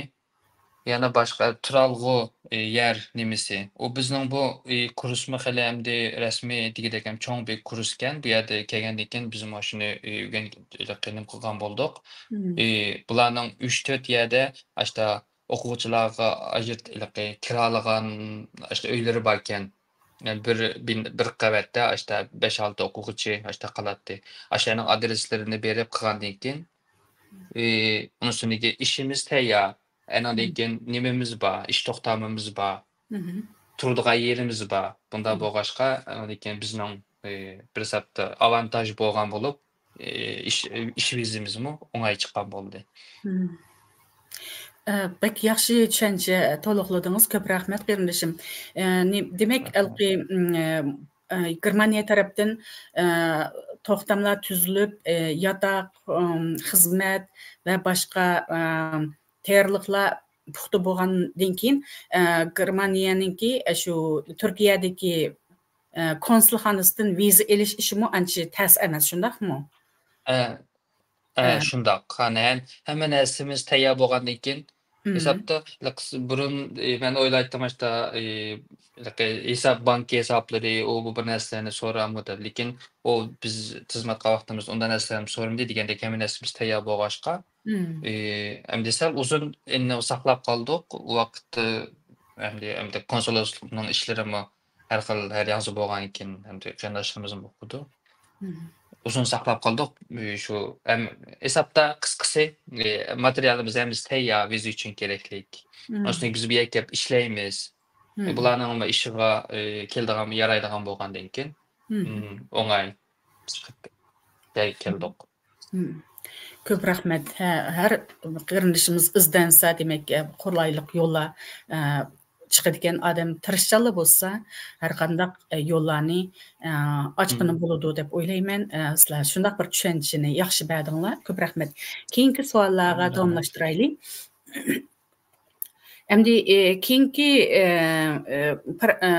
يەنە باشقا تۇرالغۇ، ئى، يەر نېمىسى. ئۇ بىزنىڭ بۇ، ئى، كۇرسمۇ خېلى ئەمدى رەسمىي دېگۈدەك ھەم چوڭ بىر كۇرسكەن. بۇ يەردە كەلگەندىن كېيىن بىزمۇ شۇنى، ئى، ئۆگەنگىلى قىلغان بولدۇق. مم. ئى، بۇلارنىڭ ئۈچ، تۆت يەردە ئاشتا ئوقۇغۇچىلارغا ئاجرىت-، ھېلىقى كىرالىغان ئاشتا ئۆيلىرى باركەن. يەنى بىر بىن-، بىر قەۋەتتە ئاشتا بەش، ئالتە ئوقۇغۇچى ئاشتا قالاتتى. ئاشۇلارنىڭ ئادرېسلىرىنى بېرىپ قىلغاندىن كېيىن، ئى، ئۇنىڭ ئۈستىگە ئىشىمىز تەييار. ئانىڭدىن مم. كېيىن نېمىمىز بار؟ ئىش توختامىمىز بار. مم. تۇرىدىغان يېرىمىز بار. بۇنداق مم. بولغاچقا، ئانىڭدىن كېيىن بىزنىڭ، ئى، بىر ھېسابتا ئاۋانتاژ بولغان بولۇپ، ئى، ئىش، ئىش ۋىزىمىزمۇ ئوڭاي چىققان بولدى. مم. ئە، بەك ياخشى چۈشەنچە تولۇقلىدىڭىز. كۆپ رەھمەت، قېرىندىشىم. ئە، نى-، دېمەك، رەھمەت. ھېلىقى، ئىم، ئە، ئە، گېرمانىيە تەرەپتىن، ئە، توختاملار تۈزۈلۈپ، ئە، ياتاق، ئىم، خىزمەت ۋە باشقا، ئە، تەييارلىقلار پۇختا بولغاندىن كېيىن، ئە، گېرمانىيەنىڭكى، ئە، شۇ تۈركىيەدىكى، ئە، كونسۇلخانىسىدىن ۋىزا ئېلىش ئىشىمۇ ئانچە تەس ئەمەس، شۇنداقمۇ؟ ئە، ئە، ئە. شۇنداق. قانى، ھەم-، ھەممە نەرسىمىز تەييار بولغاندىن كېيىن، مم. ھېسابتا، لىقس-، بۇرۇن، ئى، مەن ئويلايتتىم، ئاشتا، ئى، لىقى-، ھېساب، بانكا ھېسابلىرى، ئۇ، بۇ بىر نەرسىلەرنى سورامۇ دەپ. لېكىن ئۇ بىز خىزمەت قىلىۋاتقىنىمىز ئۇنداق نەرسىلەرنى سورىمىدى دېگەندەك، ھەممە نەرسىمىز تەييار بولغاچقا، مم. ئى، ئەمدى سەل ئۇزۇن ئىننى ساقلاپ قالدۇق. ئۇ ۋاقىتتا ئەمدى، ئەمدى كونسۇللۇقنىڭ ئىشلىرىمۇ ھەر خىل، ھەر ياڭزا بولغاندىن كېيىن، ئەمدى قېرىنداشلىرىمىزمۇ ئوقۇدۇ. مم. ئۇزۇن ساقلاپ قالدۇق. شۇ، ئەم، ھېسابتا قىسقىسى، ئى، ماتېرىيالىمىز ھەممىسى تەييار، ۋىزا ئۈچۈن كېرەكلىك. مم. ئۇنىڭ ئۈستىگە بىز بۇ يەرگە كېلىپ ئىشلەيمىز. مم. بۇلارنىڭ ئىشىغا، ئى، كېلىدىغان، يارايدىغان بولغاندىن كېيىن، مم. مم، ئوڭاي چىقىپ كەلدۇق. مم. كۆپ رەھمەت. ھە، ھەر قېرىندىشىمىز ئىزدەنسە، دېمەك، قولايلىق يوللار، ئە، چىقىدىكەن. ئادەم تىرىشچانلا بولسا، ھەر قانداق، ئە، يوللارنى، ئە، ئاچقىلى مم. بولىدۇ دەپ ئويلايمەن. ئە، سىلەر شۇنداق بىر چۈشەنچىنى ياخشى بەردىڭلار. كۆپ رەھمەت. كېيىنكى سوئاللارغا رەھمەت. داۋاملاشتۇرايلى. ئەمدى، ئى، كېيىنكى، ئى، ئى، پىر-، ئى،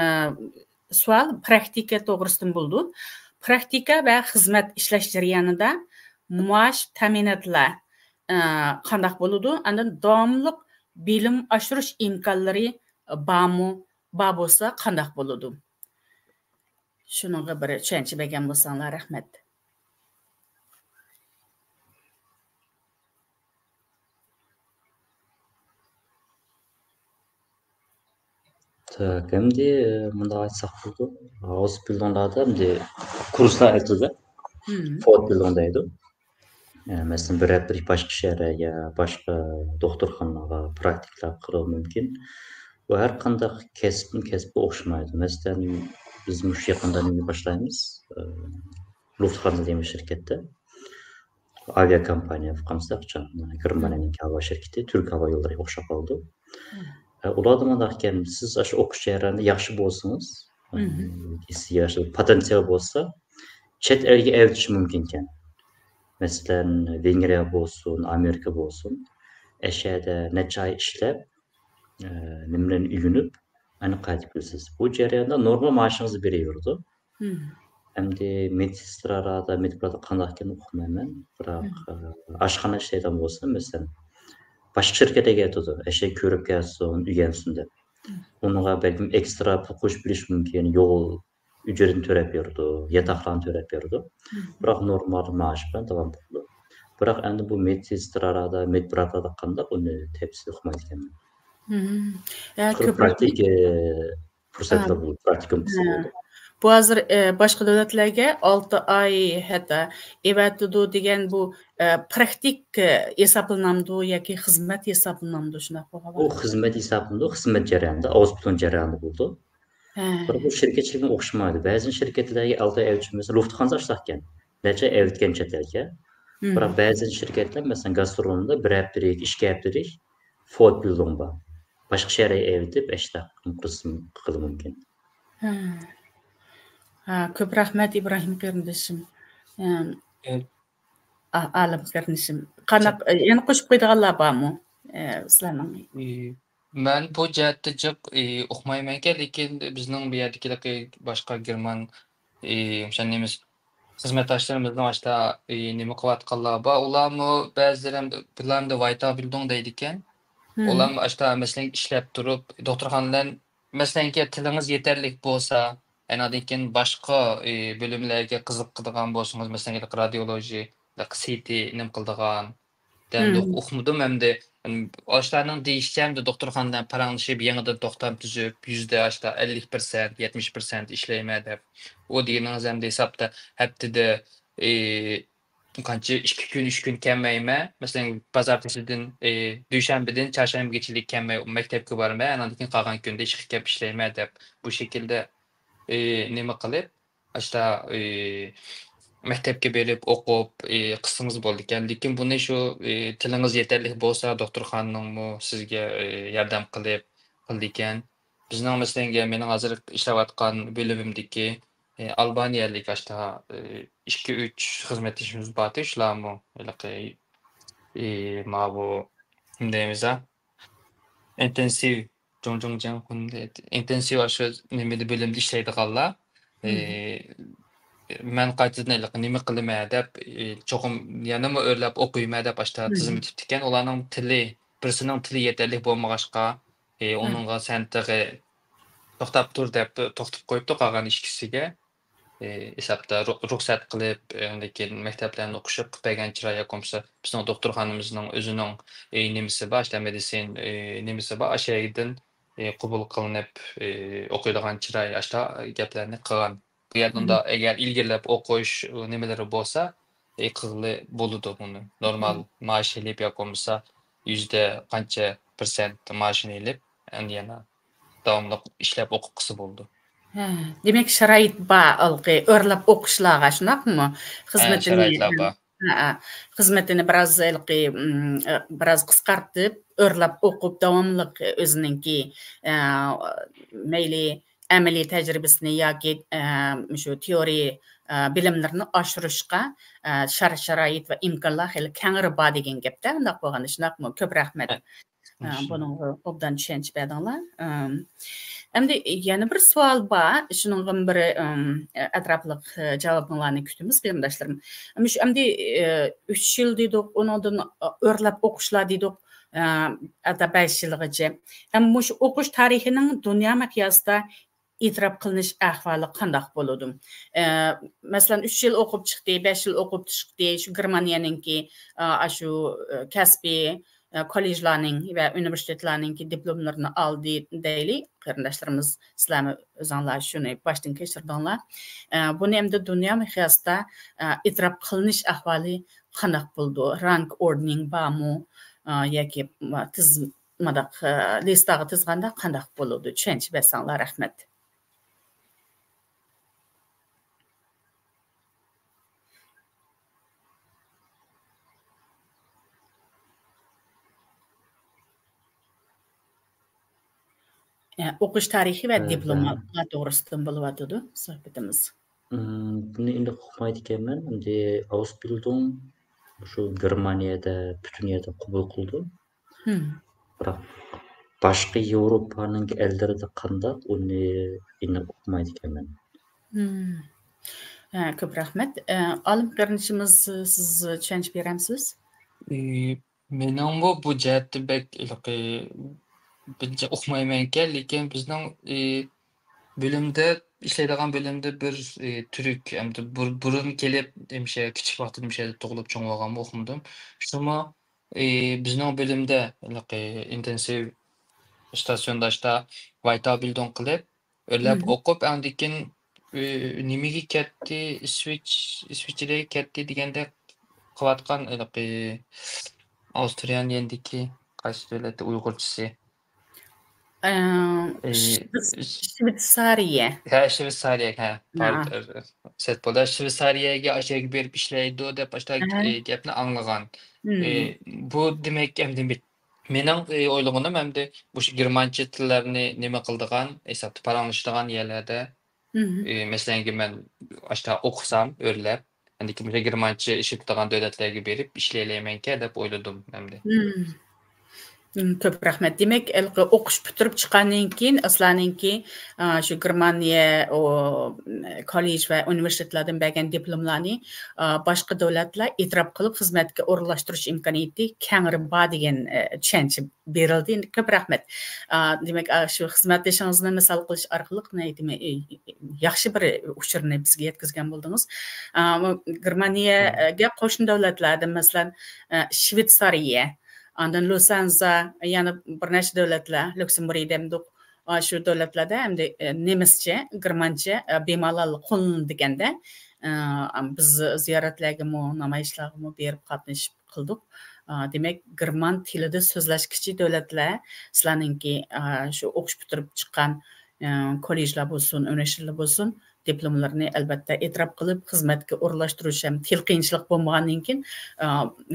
سوئال پراكتىكا توغرىسىدىن بولىدۇ. پراكتىكا ۋە خىزمەت ئىشلەش جەريانىدا مائاش، تەمىناتلار، ئى، قانداق بولىدۇ؟ ئاندىن داۋاملىق بىلىم ئاشۇرۇش ئىمكانلىرى بارمۇ؟ بار بولسا، قانداق بولىدۇ؟ شۇنىڭغا بىر چۈشەنچە بەرگەن بولساڭلار رەھمەت. تاك، ئەمدى مۇنداق ئېيتساق بولىدۇ. ئاۋۇسبىلدىڭلاردا ئەمدى كۇرسلار ئېچىلدى. مم. فورتبىلدىڭ دەيدۇ. ئە، مەسىلەن، بىر ھەپتىلىك باشقا شەھەرگە، باشقا دوختۇرخانىغا پراكتىكىلار قىلىۋېلىشى مۇمكىن. بۇ ھەر قانداق كەسىپتىن كەسىپكە ئوخشىمايدۇ. مەسىلەن، بىز مۇشۇ يېقىندا نېمە باشلايمىز؟ ئە، لۇفتخانزا دېگەن شىركەتتە. ئاۋىياكومپانىيە قىلمىساق، گېرمانىيەنىڭ ھاۋا شىركىتى، تۈرك ھاۋا يوللىرىغا ئوخشاپ قالىدۇ. مم. ئە، ئۇلاردا مۇنداق ئىكەن، سىز ئاشۇ ئوقۇش جەريانىدا ياخشى بولسىڭىز، مم. ئە، سىزگە ياخشى پوتېنسىئال بولسا، چەت ئەلگە ئەۋېتىشى مۇمكىنكەن. مەسىلەن، ۋېنگرىيە بولسۇن، ئامېرىكا بولسۇن، ئەشەدە نەچچە ئاي ئىشلەپ، ئە، نېمىلەرنى ئۆگىنىپ، ئەنە قايتىپ كېلىسىز. بۇ جەرياندا نورمال مائاشىڭىزنى بېرىۋېرىدۇ. مم. ئەمدى مېدسېسترادا، مېدبرادا قانداق ئىكەنلىكىنى ئۇقمايمەن. بىراق، مم. ئە، ئاشخانا ئىشلەيدىغان بولسا، مەسىلەن، باشقا شىركەتلەرگە ئەۋېتىدۇ. ئەشەگە كۆرۈپ كەلسۇن، ئۆگەنسۇن دەپ. مم. ئۇنىڭغا بەلكىم ئېكسترا پۇل قوشۇپ بېرىش مۇمكىن. يول ئۈجرىتىنى تۆلەپ بېرىدۇ، ياتاقلارنى تۆلەپ بېرىدۇ. مم. بىراق نورمال مائاش بىلەن داۋام قىلىدۇ. بىراق ئەمدى بۇ مېدسېسترادا، مېدبرادا قانداق، ئۇنى تەپسىلىي ئۇقمايدىكەنمەن. مم. ئە، قۇرۇق كۆپرەك پراكتىك، ئە، پۇرسەتلەر ھە. بولىدۇ، پراكتىكۇم قىسمى ھە. بولىدۇ. بۇ ھازىر، ئە، باشقا دۆلەتلەرگە ئالتە ئاي ھەتتا ئەۋەتىدۇ دېگەن بۇ، ئە، پراكتىك، ئە، ھېسابلىنامدۇ ياكى خىزمەت ھېسابلىنامدۇ شۇنداق بولغان بۇ ۋاقىتتا؟ خىزمەت ھېسابلىنىدۇ، خىزمەت جەريانىدا، ئاۋۇسپىتون جەريانىدا بولىدۇ. ھە. بىراق بۇ شىركەتچىلىكنىڭ ئوخشىمايدۇ. بەزى شىركەتلەرگە ئالتە ئاي ئەۋېتىش، مەسىلەن، لۇفتخانزا ئاشۇنداق ئىكەن. نەچچە ئەۋەتكەن چەت ئەلگە. مم. بىراق بەزى شىركەتلەر، مەسىلەن، گاسترونومدا بىر ھەپتىلىك، ئىككى ھەپتىلىك فورورد بىلدىڭ بار. باشقا شەھەرگە ئەۋېتىپ، ئاشۇنداق قىلسىمۇ قىلىدۇ مۇمكىن. ھە. ھە، كۆپ رەھمەت، ئىبراھىم قېرىندىشىم. ئەم، ئە، ئا-، ئالىم قېرىندىشىم. قانداق، ئە، يەنە قوشۇپ قويىدىغانلار بارمۇ؟ ئە، سىلەرنىڭ؟ ئى، مەن بۇ جەھەتتە جىق، ئى، ئۇقمايمەنكەن، لېكىن بىزنىڭ بۇ يەردىكىلىكى باشقا گېرمان، ئى، ئوشۇ نېمىس خىزمەتداشلىرىمىزنىڭ ئاشتا، ئى، نېمە قىلىۋاتقانلار بار. ئۇلارمۇ بەزىلىرى بىلەندە ۋايتابىلدۇڭ دەيدىكەن. مم. ئۇلارمۇ ئاشتا، مەسىلەن، ئىشلەپ تۇرۇپ، دوختۇرخانىدىن، مەسىلەنكى، تىلىڭىز يېتەرلىك بولسا، ئانىڭدىن كېيىن باشقا، ئى، بۆلۈملەرگە قىزىقىدىغان بولسىڭىز، مەسىلەن، رادىيولوژى، سىتى نېمە قىلىدىغان، دەمدۇق مم. ئۇقمىدىم ئەمدى. ئاشۇلارنىڭ دېيىشىچە، ئەمدى دوختۇرخانىدا پاراڭلىشىپ، يېڭىدىن توختام تۈزۈپ، يۈزدە ئاشتا ئەللىك پىرسەنت، يەتمىش پىرسەنت ئىشلەيمەن دەپ. ئۇ دېگىنىڭىز ئەمدى ھېسابتا ھەپتىدە، ئى، قانچە، ئىككى كۈن، ئۈچ كۈن كەلمەيمەن. مەسىلەن، بازار تېشىدىن، ئى، دۈشەنبىدىن چارشەنبىگىچىلىك كەلمەي مەكتەپكە بارىمەن، ئانىڭدىن كېيىن قالغان كۈندە ئىشقا كەپ ئىشلەيمەن دەپ، بۇ شەكىلدە، ئى، نېمە قىلىپ، ئاشتا، ئى، مەكتەپكە بېرىپ ئوقۇپ، ئى، قىلسىڭىز بولىدىكەن. لېكىن بۇنى شۇ، ئى، تىلىڭىز يېتەرلىك بولسا، دوختۇرخانىنىڭمۇ سىزگە، ئى، ياردەم قىلىپ قىلىدىكەن. بىزنىڭ، مەسىلەن، مېنىڭ ھازىر ئىشلەۋاتقان بۆلۈمۈمدىكى، ئى، ئالبانىيەلىك ئاشتا، ئى، ئىككى، ئۈچ خىزمەتدىشىمىز بارتى، شۇلارمۇ ھېلىقى، ئى، ماۋۇ، نېمە دەيمىز، ئا؟ ئىنتېنسىۋ، جۇڭجۇڭجياڭ خۇن، ئىنتېنسىۋ ئاشۇ نېمىدە، بۆلۈمدە ئىشلەيدىغانلار، مم. ئى، مەن قايتىدىن ھېلىقى نېمە قىلىمەن دەپ، ئى، چوقۇم يەنىمۇ ئۆرلەپ ئوقۇيمەن دەپ ئاشتا مم. تىزىم ئېتىپتىكەن. ئۇلارنىڭ تىلى، بىرسىنىڭ تىلى يېتەرلىك بولمىغاچقا، ئى، مم. ئۇنىڭغا سەن تېخى توختاپ تۇر دەپ توختىتىپ قويۇپتۇ قالغان ئىككىسىگە. ئى، ھېسابتا رۇ-، رۇخسەت قىلىپ، ئاندىن كېيىن مەكتەپلەرنى ئوقۇشۇپ قىلىپ بەرگەن چىراي ياكى بولمىسا بىزنىڭ دوختۇرخانىمىزنىڭ ئۆزىنىڭ، ئى، نېمىسى بار، ئاشتا مېدىسىن، ئى، نېمىسى بار، ئاشۇ يەردىن، ئى، قوبۇل قىلىنىپ، ئى، ئوقۇيدىغان چىراي، ئاشتا گەپلەرنى قىلغان. بۇ يەردە مم. ئۇنداق ئەگەر ئىلگىرىلەپ ئوقۇش، ئۇ نېمىلىرى بولسا، ئى، قىلغىلى بولىدۇ بۇنى. نورمال مم. مائاش ئېلىپ ياكى بولمىسا يۈزدە قانچە پىرسەنت مائاشىنى ئېلىپ، ئەمدى يەنە داۋاملىق ئىشلەپ ئوقۇپ قىلسا بولىدۇ. ھە، دېمەك، شارائىت بار، ھېلىقى ئۆرلەپ ئوقۇشلارغا، شۇنداقمۇ؟ ھە، خىزمىتىنى، شارائىتلار بار. ھە، ھە، خىزمىتىنى بىراز ھېلىقى، ئىم، بىراز قىسقارتىپ، ئۆرلەپ ئوقۇپ، داۋاملىق ئۆزىنىڭكى، ئە، مەيلى ئەمەلىي تەجرىبىسىنى ياكى، ئە، مۇشۇ تېئورىيە، ئە، بىلىملىرىنى ئاشۇرۇشقا، ئە، شار-، شارائىت ۋە ئىمكانلار خېلى كەڭرى بار دېگەن گەپتە، ئۇنداق بولغاندا، شۇنداقمۇ؟ كۆپ رەھمەت. ئە، بۇنىڭغا ئوبدان چۈشەنچە بەردىڭلار. ئەم، ئەمدى يەنە بىر سوئال بار. شۇنىڭغىمۇ بىر، ئەم، ئەتراپلىق، ئە، جاۋابىڭلارنى كۈتىمىز، قېرىنداشلىرىم. مۇشۇ ئەمدى، ئە، ئۈچ يىل دېدۇق، ئۇنىڭدىن، ئە، ئۆرلەپ ئوقۇشلار دېدۇق، ئە، ھەتتا بەش يىلغىچە. ئەم، مۇشۇ ئوقۇش تارىخىنىڭ دۇنيا مىقياسىدا ئېتىراپ قىلىنىش ئەھۋالى قانداق بولىدۇ؟ ئە، مەسىلەن، ئۈچ يىل ئوقۇپ چىقتى، بەش يىل ئوقۇپ چىقتى، شۇ گېرمانىيەنىڭكى، ئە، ئاشۇ، ئە، كەسپىي، ئە، كوللېژلارنىڭ ۋە ئۇنىۋېرسىتېتلارنىڭكى دىپلوملىرىنى ئالدى دەيلى، قېرىنداشلىرىمىز، سىلەرمۇ ئۆزۈڭلار شۇنى باشتىن كەچۈردۈڭلار. ئە، بۇنى ئەمدى دۇنيا مىقياسىدا، ئە، ئېتىراپ قىلىنىش ئەھۋالى قانداق بولىدۇ؟ رانك ئوردېرىنىڭ بارمۇ؟ ئە، ياكى تىز-، مۇنداق، ئە، لىستاغا تىزغاندا قانداق بولىدۇ؟ چۈشەنچە بەرسەڭلار، رەھمەت. ئوقۇش تارىخى ۋە دىپلوملار توغرىسىدىن بولۇۋاتىدۇ سۆھبىتىمىز. بۇنى ئېنىق ئۇقمايدىكەنمەن. ئەمدى ئاۋۇسبىلدۇڭ شۇ گېرمانىيەدە پۈتۈن يەردە قوبۇل قىلىدۇ. بىراق باشقا ياۋروپانىڭ ئەللىرىدە قانداق، ئۇنى ئېنىق ئۇقمايدىكەنمەن. كۆپ رەھمەت. ئالىم قېرىندىشىمىز، سىز چۈشەنچە بېرەمسىز؟ مېنىڭمۇ بۇ جەھەتتە بەك ھېلىقى بىرىنچى ئۇقمايمەنكەن، لېكىن بىزنىڭ بۆلۈمدە، ئىشلەيدىغان بۆلۈمدە بىر تۈرك، ئەمدى بۇرۇن كېلىپ، مۇشۇ كىچىك ۋاقتىدا مۇشۇ يەردە تۇغۇلۇپ چوڭ بولغانمۇ ئۇقمىدىم. شۇمۇ بىزنىڭ بۆلۈمدە ھېلىقى ئىنتېنسىۋ ئىستاسيوندا ئاشتا ۋايتاۋ بىلدىڭ قىلىپ، ئۆرلەپ ئوقۇپ، ئاندىن كېيىن نېمىگە كەتتى، ئىسۋىچ، ئىسۋىچرىيەگە كەتتى دېگەندەك قىلىۋاتقان ھېلىقى ئاۋسترىيەنىڭ يېنىدىكى قايسى دۆلەتتە ئۇيغۇرچىسى؟ شۋېتسارىيە. ھە، شۋېتسارىيە، ھە. سەت بولدى. شۋېتسارىيەگە ئاشۇ يەرگە بېرىپ ئىشلەيدۇ دەپ ئاشۇنداق گەپنى ئاڭلىغان. بۇ دېمەك ئەمدى مېنىڭ ئويلىغىنىم ئەمدى مۇشۇ گېرمانچە تىللارنى نېمە قىلىدىغان، ھېسابتا پاراڭلىشىدىغان يەرلەردە، مەسىلەنكى مەن ئاشتا ئوقۇسام ئۆرلەپ، ئەمدى مۇشۇ گېرمانچە ئىشلىتىدىغان دۆلەتلەرگە بېرىپ ئىشلىيەلەيمەنكەن دەپ ئويلىدىم ئەمدى. كۆپ رەھمەت. دېمەك، ھېلىقى ئوقۇش پۈتتۈرۈپ چىققاندىن كېيىن، سىلەرنىڭكى شۇ گېرمانىيە كوللېج ۋە ئۇنىۋېرسىتېتلاردىن بەرگەن دىپلوملارنى باشقا دۆلەتلەر ئېتىراپ قىلىپ خىزمەتكە ئورۇنلاشتۇرۇش ئىمكانىيىتى كەڭرى بار دېگەن چۈشەنچە بېرىلدى. كۆپ رەھمەت. دېمەك، شۇ خىزمەتدىشىڭىزنى مىسال قىلىش ئارقىلىق ياخشى بىر ئۇچۇرنى بىزگە يەتكۈزگەن بولدىڭىز. گېرمانىيەگە قوشنا دۆلەتلەردىن، مەسىلەن، شۋېتسارىيە، ئاندىن لۇسانزا، يەنە بىر نەچچە دۆلەتلەر، ليۇكسېمبۇرگ دەمدۇق، شۇ دۆلەتلەردە ئەمدى نېمىسچە، گېرمانچە بىمالال قوللىنىدىكەندە، بىز زىيارەتلەرگىمۇ، نامايىشلارغىمۇ بېرىپ قاتنىشىپ قىلدۇق. دېمەك، گېرمان تىلىدا سۆزلەشكۈچى دۆلەتلەر سىلەرنىڭكى شۇ ئوقۇش پۈتتۈرۈپ چىققان كوللېجلار بولسۇن، ئۇنىۋېرسىتېتلار بولسۇن، دىپلوملىرىنى ئەلۋەتتە ئېتىراپ قىلىپ، خىزمەتكە ئورۇنلاشتۇرۇش ھەم تىل قىيىنچىلىق بولمىغاندىن كېيىن،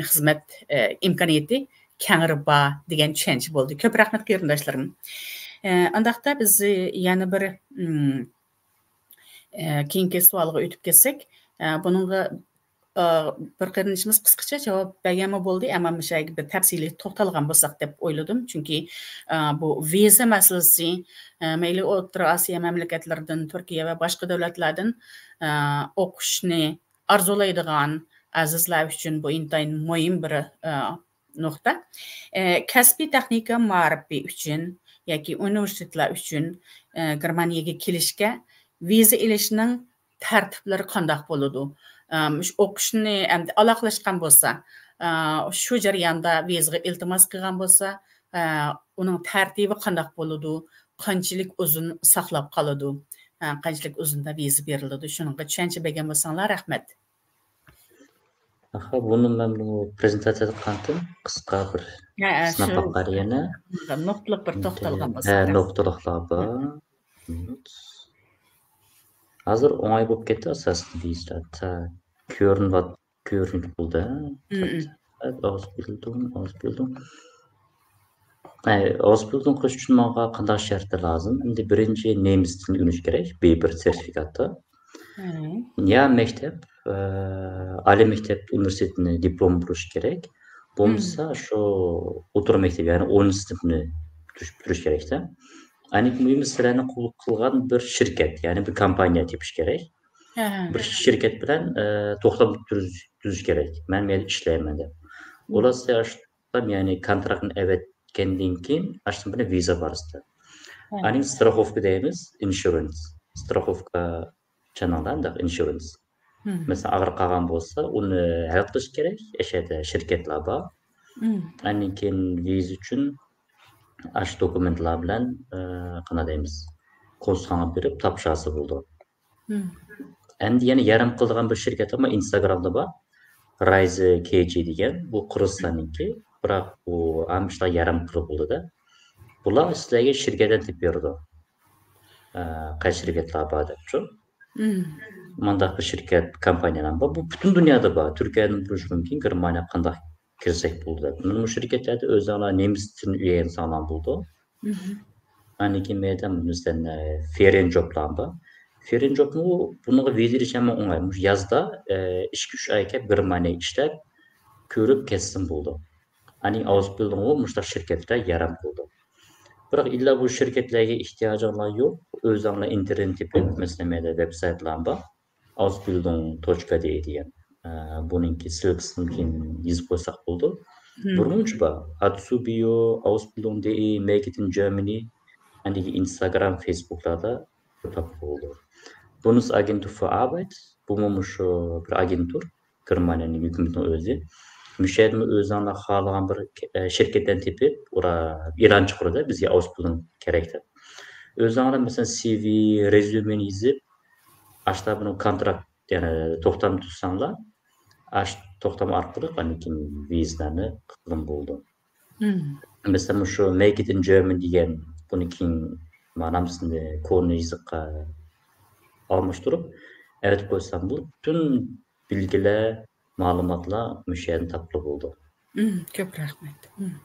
خىزمەت ئىمكانىيىتى كەڭرى بار دېگەن چۈشەنچە بولدى. كۆپ رەھمەت، قېرىنداشلىرىم. ئانداقتا بىز يەنە بىر، كېيىنكى سوئالغا ئۆتۈپ كەتسەك، بۇنىڭغا بىر قېرىندىشىمىز قىسقىچە جاۋاب بەرگەنمۇ بولدى، ئەمما مۇشۇ يەرگە بىر تەپسىلىي توختالغان بولساق دەپ ئويلىدىم. چۈنكى بۇ ۋىزا مەسىلىسى، مەيلى ئوتتۇرا ئاسىيا مەملىكەتلىرىدىن، تۈركىيە ۋە باشقا دۆلەتلەردىن ئوقۇشنى ئارزۇلايدىغان ئەزىزلەر ئۈچۈن بۇ ئىنتايىن مۇھىم بىر نۇقتا. كەسپىي تېخنىكا مائارىپى ئۈچۈن ياكى ئۇنىۋېرسىتېتلار ئۈچۈن گېرمانىيەگە كېلىشكە ۋىزا ئېلىشنىڭ تەرتىپلىرى قانداق بولىدۇ؟ مۇشۇ ئوقۇشنى ئەمدى ئالاقىلەشكەن بولسا، شۇ جەرياندا ۋىزىغا ئىلتىماس قىلغان بولسا، ئۇنىڭ تەرتىپى قانداق بولىدۇ؟ قانچىلىك ئۇزۇن ساقلاپ قالىدۇ؟ قانچىلىك ئۇزۇندا ۋىزا بېرىلىدۇ؟ شۇنىڭغا چۈشەنچە بەرگەن بولساڭلار رەھمەت. ئاخا، بۇنى مەن بۇ پرېزېنتاتسىيەدە قانتىم قىسقا بىر سىناپ باقار يەنە. نۇقتىلىق بىر توختالغان بولساق. نۇقتىلىقلار بار. ھازىر ئوڭاي بولۇپ كەتتى ئاساسەن ۋىزا. كۆرۈنۈۋات-، كۆرۈنۈپ بولدى. ئاز بىلدىم، ئاز بىلدىم. ئاز بىلدىم قىلىش ئۈچۈن ماڭا قانداق شەرتلەر لازىم؟ ئەمدى بىرىنچى نېمىس تىلىنى ئۆگىنىش كېرەك، بى بىر سېرتىفىكاتتا. يا مەكتەپ، ئالىي مەكتەپ، ئۇنىۋېرسىتېتنى دىپلوم بولۇش كېرەك. بولمىسا شۇ ئوتتۇرا مەكتەپ، يەنى ئونىنچى سىنىپنى پۈتتۈرۈش، پۈتتۈرۈش كېرەكتە. ئەنىكى مۇھىمى سىلەرنى قوبۇل قىلغان بىر شىركەت، يەنى بىر كومپانىيە تېپىش كېرەك. بىر شىركەت بىلەن توختام تۈزۈش، تۈزۈش كېرەك. مەن مۇ يەردە ئىشلەيمەن دەپ. ئۇلار سىلەر يەنى كونتراكتنى ئەۋەتكەندىن كېيىن ئاشۇنىڭ بىلەن ۋىزا بارىسىدا. ئانىڭ ستراخوفكا دەيمىز، ئىنشۇرنس. ستراخوفكا چاناڭدا ئىنشۇرنس. مەسىلەن، ئاغرىپ قالغان بولسا، ئۇنى ھەل قىلىش كېرەك. ئەشەدە شىركەتلەر بار. ئاندىن كېيىن ۋىزا ئۈچۈن ئاشۇ دوكۇمېنتلار بىلەن، قانداق دەيمىز، كونسۇلخانىغا بېرىپ تاپشۇرسا بولىدۇ. ئەمدى يەنە ياردەم قىلىدىغان بىر شىركەت بار، ئىنستاگرامدا بار. رايزى كېي جى دېگەن، بۇ قىرغىزىستاننىڭكى، بىراق بۇ ھەم شۇنداق ياردەم قىلغىلى بولىدۇ. بۇلار سىلەرگە شىركەتلەرنى تېپىپ بېرىدۇ. قايسى شىركەتلەر بار دەپ شۇ. مانداق بىر شىركەت، كومپانىيەلەر بار. بۇ پۈتۈن دۇنيادا بار. تۈركىيەدىن بولۇشى مۇمكىن، گېرمانىيەگە قانداق كىرسەك بولىدۇ دەپ. مانا بۇ شىركەتلەردە ئۆزۈڭلار نېمىس تىلىنى ئۆگەنسەڭلار بولىدۇ. ئاندىن كېيىن مەيدان مىسالەن، ئە، فېرېن جوبلار بار. فېرېن جوبمۇ بۇنىڭغا ۋىزا ئېلىش ھەم ئوڭاي. مۇشۇ يازدا، ئە، ئىككى-ئۈچ ئاي كەپ گېرمانىيە ئىشلەپ، كۆرۈپ كەتسىمۇ بولىدۇ. ئاندىن ئاۋۇسبىلدىڭغۇ مۇشۇنداق شىركەتلەر ياردەم قىلىدۇ. بىراق ئىللا بۇ شىركەتلەرگە ئېھتىياجىڭلار يوق. ئۆزۈڭلار ئىنتېرنېت تېپىپ، مەسىلەن، مەيدە ۋېبسايتلار بار. ئاۋۇسبىلدىڭ توچكا دې دېگەن. ئە، بۇنىڭكى سىلكىسىنى كېيىن يېزىپ قويساق بولىدۇ. بۇرۇنچە بار. ئاتسۇبىيو، ئاۋۇسبىلدىڭ دې، مەيكىتىن جېرمىنى، ئاندىن ئىنستاگرام، فېيسبۇكلاردا تاپقىلى بولىدۇ. بۇنس ئاگېنتۇر فور ئاربەيت، بۇمۇ مۇشۇ بىر ئاگېنتۇر، گېرمانىيەنىڭ ھۆكۈمىتىنىڭ ئۆزى. مۇشۇ يەردىمۇ ئۆزۈڭلار خالىغان بىر، ئە، شىركەتتىن تېپىپ، ئۇلار ئېلان چىقىرىدۇ، بىزگە ئاۋۇسبىلدىڭ كېرەك دەپ. ئۆزۈڭلار، مەسىلەن، سىۋى، رېزيۇمېنى يېزىپ، ئاشتا بۇنى كونتراكت، يەنى توختام تۇتساڭلار، ئاش توختام ئارقىلىق ئاندىن كېيىن ۋىزىلارنى قىلغىلى بولىدۇ. مەسىلەن، مۇشۇ مەيكىتىن جېرمىنى دېگەن، بۇنى كېيىن مانا نامىسىنى كونا يېزىققا ئالماشتۇرۇپ ئەۋەتىپ قويسام بولىدۇ. پۈتۈن بىلگىلەر، مەلۇماتلار مۇشۇ يەردىن تاپقىلى بولىدۇ. مم، كۆپ رەھمەت. مم.